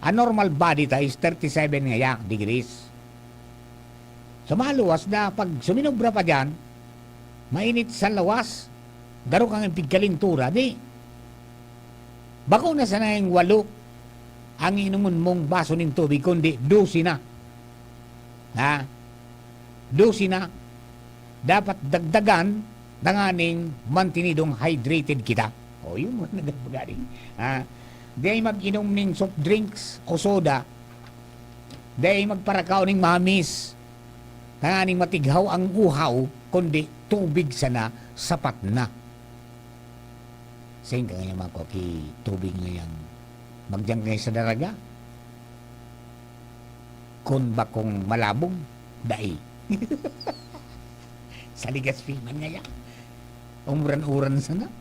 a normal body ta is thirty-seven ngaya degrees. Sa maluwas na pag suminobra pa diyan, mainit sa lawas, garo kang pigkalintura, di. Bako na sana yung walo ang inomon mong baso nin tubig, kundi dose na. Ha? Dose na. Dapat dagdagan tanganing mantinidong hydrated kita. O, yun mo na nagpagari. Ha? Di mag-inom ning soft drinks o soda. Di magparakaw ning mamis. Tanganing matighaw ang uhaw, kundi tubig sana sapat na. Sain ka ngayon, mga koki, tubig ngayon? Magdiyan kayo sa daraga? Kun bakong malabong, dai. Sa Legazpi man ngaya. Umuran-uran sana.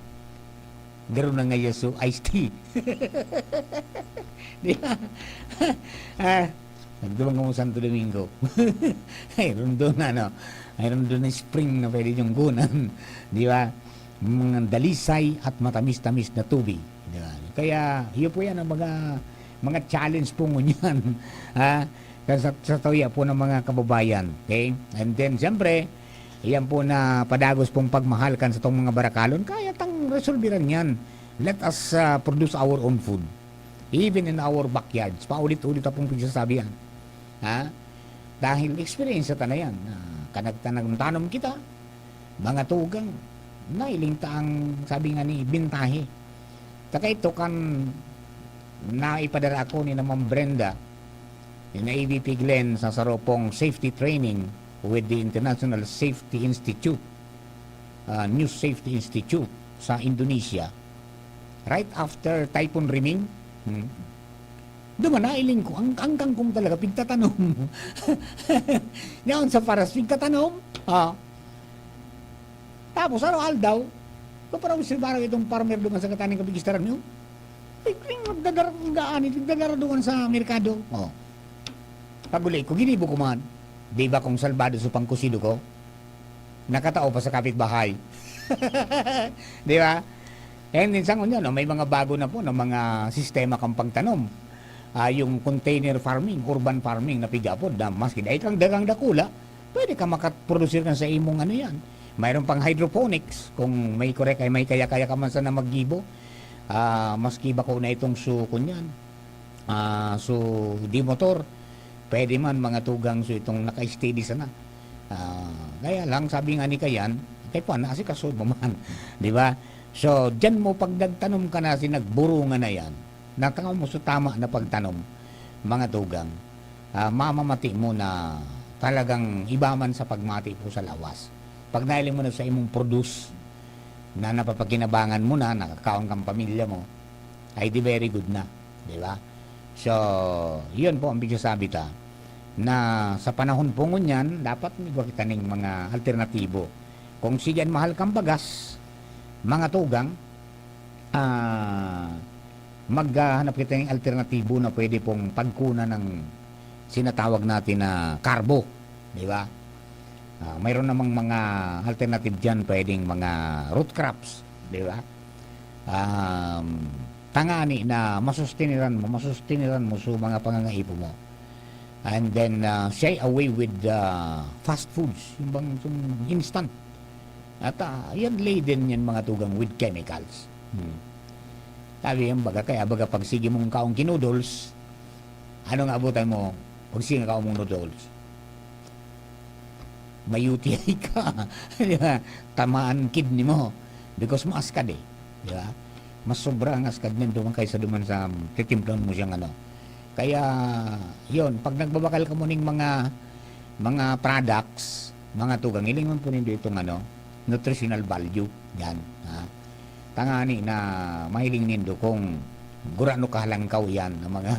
Garo na ngaya so iced tea. Di ba? Ah, nagduman kamo Santo Domingo. Ay, rundo na, no? Ay, rundo na spring na pwede yung gunan. Di ba? Mga dalisay at matamis-tamis na tubig. Di ba? Kaya, yun po yan ang mga, mga challenge po ngunyan. Ha? Sa, sa tuya po ng mga kababayan. Okay? And then, siyempre, yan po na padagos pong pagmahal kan sa tong mga barakalon. Kaya tang resolbiran yan. Let us, ah, produce our own food. Even in our backyards. Paulit-ulit akong pagsasabi yan. Ha? Dahil experience ta na yan. Ah, kanagtanag tanom kita, mga tugang, nailing ta ang, sabi nga ni, bintahe. Saka ito kan naipadara ako ni na Ma'am Brenda, ni na A V P Glenn sa sarong safety training with the International Safety Institute, ah, New Safety Institute sa Indonesia. Right after Typhoon Riming, hmm, duman nailing ko, ang, ang kangkong talaga, pigtatanom. Yaon sa paras, pigtatanom. Ah. Tapos, araw-aldaw, ko para obserbaran itong farmer duman sa kataning kapigistaran niyo. Ay, kring magdadara, ang gaan, nagdadara duman sa merkado. Oh. Pag-uli ko, ginibo ko man. Di ba kung salbado sa pangkusido ko? Nakatao pa sa kapitbahay. Di ba? And then, sa ngunyan, no, may mga bago na po na mga sistema kang pagtanom. ah, yung container farming, urban farming na pigapod na maski dai kang dagang dakula, pwede ka makaprodusir kan sa imong ano yan. Mayroon pang hydroponics, kung may korek ay may kaya-kaya ka man sana maggibo. Ah, maski bako na itong su-, kunyan, ah, su-, di motor, pwede man mga tugang su itong naka-steady sana. Ah, kaya lang, sabi nga ni Kayan, kay pa, naasikaso mo man, di ba? So, diyan mo, pag nagtanom ka na, si nagburungan na yan, natanga mo sa tama na pagtanom, mga tugang, ah, mamamati mo na talagang iba man sa pagmati po sa lawas. Pag nailing mo na sa imong produce na napapakinabangan mo na, nakakaon kang pamilya mo, ay di very good na, di ba? So, yun po ang pigsasabi ta, na sa panahon po ngunyan, dapat may kita ning mga alternatibo. Kung sige, mahal kang bagas, mga tugang, ah, maghahanap kita ng alternatibo na pwede pong pagkunan ng sinatawag natin na karbo, di ba? Ah, mayroon namang mga alternative diyan, pwedeng mga root crops, di ba? Um, tangani na masustiniran mo, masustiniran mo so mga pangangaipo mo. And then, ah, shy away with, ah, fast foods, yung bang yung instant. At, ah, yan laden yan, mga tugang, with chemicals. Hmm. Sabi yan, baga, kaya baga pag sige mong kaong kinoodles, ano nga abutan mo, pag sige kaong mong noodles? May U T I ka. Di ba? Tamaan kidney mo. Because maaskad eh. Di ba? Mas sobra ang askad niyan duman kaysa duman sa titimplahan mo siyang ano. Kaya, yun, pag nagbabakal ka mo ning mga, mga products, mga tugang, hilingon po nindo itong ano, nutritional value. Yan, ha? Tangani na mahiling nindo kung gurano kahalangkaw yan ng mga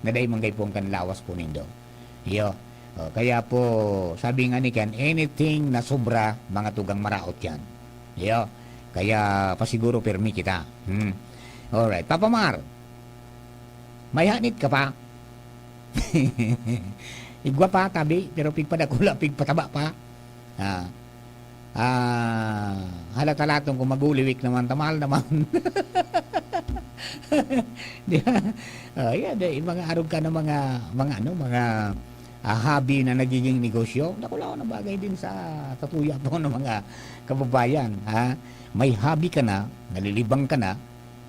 na dai manggay po ang kanlawas po nindo. Iyo. O, kaya po, sabi nga ni Ken, anything na sobra, mga tugang, maraot yan. Iyo. Kaya pasiguro pirmi kita. Hmm. Alright. Papa Mar, may hanit ka pa? Igwa pa, tabi, pero pigpadakula, pigpataba pa. Ah. Ah, halata-latong kung maguliwik naman, tamal naman. Di ba? Oh, yan, eh, mga arog ka na mga, mga ano, mga, ah, hobby na nagiging negosyo. Dakulaon na bagay din sa katuya po ng mga kababayan, ha? May hobby ka na, nalilibang ka na,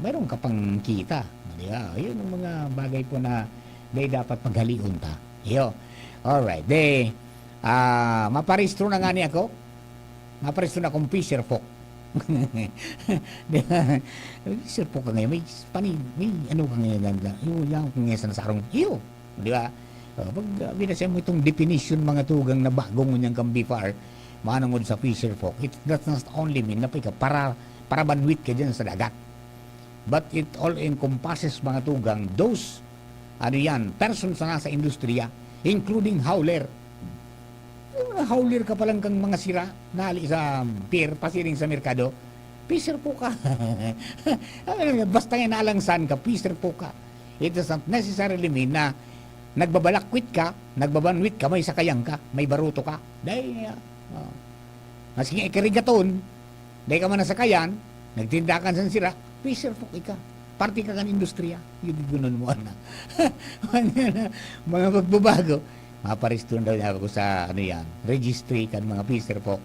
mayroon ka pang kita. Di ba? Yun ang mga bagay po na, na dapat paghalion ta. Iyo. Alright. De, ah, maparehistro na ngani ako. Maparehistro na akong fisher folk. Di ba? Fisher folk ka ngayon. May pani-, may ano ka ngayon, ganda. Yung, yung kung ngayon sa nasarong. Iyo. Di ba? Oh, pag, ah, binasa mo itong definition, mga tugang, na bago ngunyan kang B F A R, manungod sa fisher folk, it does not only mean na pika para, para banwit ka dyan sa dagat. But it all encompasses, mga tugang, those, ano yan, persons na nasa industriya, including hauler. Yung mga hauler ka palang kang mga sira, nali sa pier, pasiring sa merkado, fisher folk ka. Ano yan, basta nga naalangsan ka, fisher folk ka. It does not necessarily mean na nagbabalakwit ka, nagbabanwit ka, may sakayan ka, may baruto ka. Dahil, ah, oh. Maski nga ikarigaton, dahil ka man nasakayan, nagtinda ka sa sira, fisher folk ika. Parte ka kan industriya. Yung gigunon mo, ana. Mga magbabago. Maparehistro daw niya ako sa, ano yan, registry kan mga fisher folk.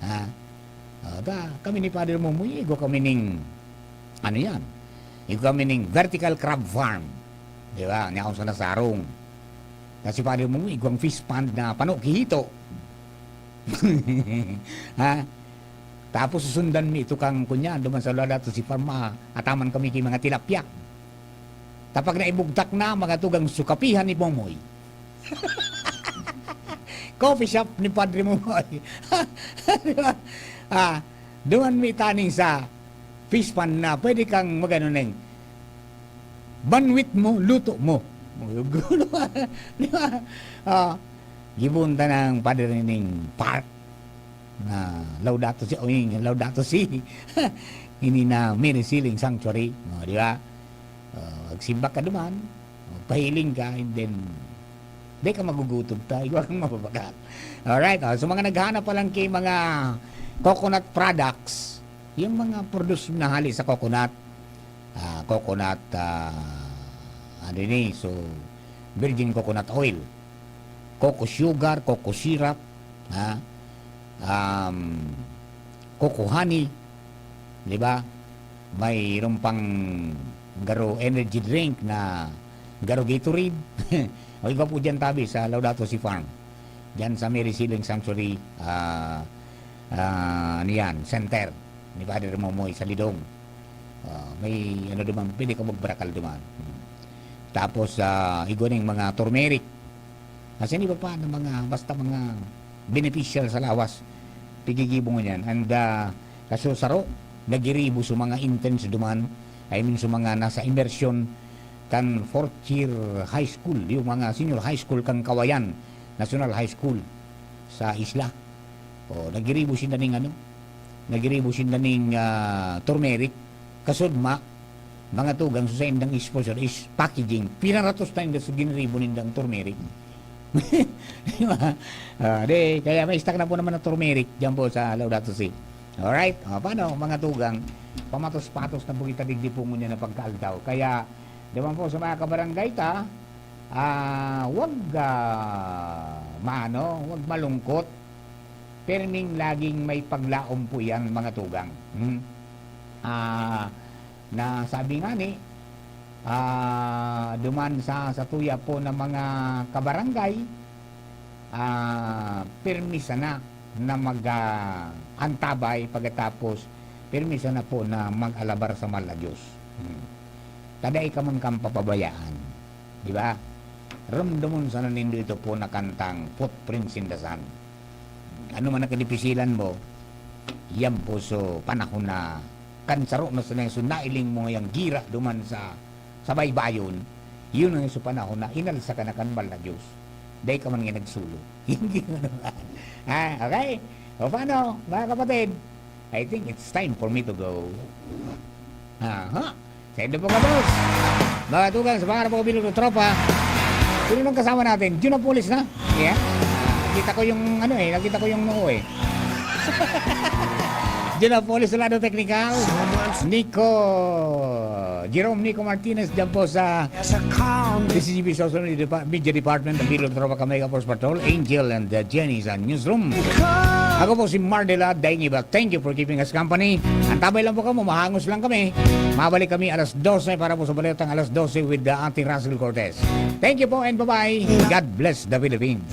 Ha? Ah, ta, kami ni Father Momoy, igwa kami ning, ano yan? Igwa kami ning vertical crab farm. Di ba? Niya akong sa nasarong. Kasi Father Momoy, igwang fish pond na pano, kihito. Ha? Tapos susundan mi ito kang kunyan, duman sa Laudato Si Farm, ah, ataman kami kay mga tilapia. Tapag naibugtak na, mga tugang sukapihan ni Momoy. Coffee shop ni Padre Momoy. Di ba? Ah, duman mi taning sa fish pond na pwede kang magano neng banwit mo, luto mo. Di ba? Ah, gibunta ng Padre ning park na Laudato Si, o, yung Laudato Si. Ini na Mary Siling Sanctuary. O, di ba? O, magsimba ka duman, magpahiling ka, and then, di ka magugutom ta, igwa kang mababakal. Alright, o, so mga naghanap pa lang kay mga coconut products, yung mga produce na hali sa coconut, ah, coconut, ah, ano ini, so, virgin coconut oil, coco sugar, coco syrup, ha? Um, coco honey, di ba? Mayroon pang garo energy drink na garo Gatorade. O iba po dyan tabi sa Laudato Si Farm. Dyan sa Mary Sealing Sanctuary, ah, ah, ano yan, center ni Father Momoy sa Lidong. Ah, may ano duman, pwede ka magbarakal duman. Hmm. Tapos, ah, igwa ning mga turmeric. Kasi iba pa na mga, basta mga beneficial sa lawas, pigigibo ngunyan. And, ah, kaso saro, nagiribo sa mga interns duman, I mean, sa mga nasa immersion kan fourth year high school, yung mga senior high school kan Kawayan National High School sa isla. O, nagiribo sinda ning ano, nagiribo sinda ning, ah, turmeric. Kasudma, mga tugang, sa saindang exposure is packaging. Pinaratos na ninda sa giniribo nindang turmeric. Di ba? Ah, di, kaya may stock na po naman ng turmeric dyan po sa Laudato Si. Alright? O, paano, mga tugang? Pamatos-patos na po kita digdi po ngunyan na pagkaaldaw. Kaya, naman po sa mga kabarangay ta, ah, wag, ah, maano, wag malungkot. Perming laging may paglaom po yan, mga tugang. Hmm? Ah, na sabi nga ni, ah, duman sa, sa tuya po ng mga kabarangay, ah, pirmi sana na mag, ah, antabay, pagkatapos pirmi sana po na mag-alabar sa mahal na Diyos. Hmm. Tadai ka man kang papabayaan. Di ba? Ramdamon sana nindo ito po na kantang Footprints in the Sand. Ano man ang kadipisilan mo, yan po so panahon na kan saro na sana so nailing mo ngayang gira duman sa, sa baybayon, yun ang so panahon na inalsa ka na kan mahal na Diyos. Dai ka man nga nagsulo. Hindi mo naman. Ah, okay? O paano, mga kapatid? I think it's time for me to go. Aha. Sa indo po, boss. Mga tugang, sa pangarap ko bilog ng tropa. Sino nang kasama natin? Junapolis na? Yeah. Nakita ko yung ano eh, nakita ko yung noo eh. Junapolis sa lado teknikal. Nico, Jerome Nico Martinez dyan po sa D C G B Social Media Depa-, Media Department, ang bilog ng tropa kami, Force Patrol, Angel and, uh, Jenny sa newsroom. Ako po si Mardela Daingiba. Thank you for keeping us company. Antabay lang po kamo, mahangos lang kami. Mabalik kami alas dose para po sa baletang alas dose with the ating Russell Cortez. Thank you po and bye-bye. God bless the Philippines.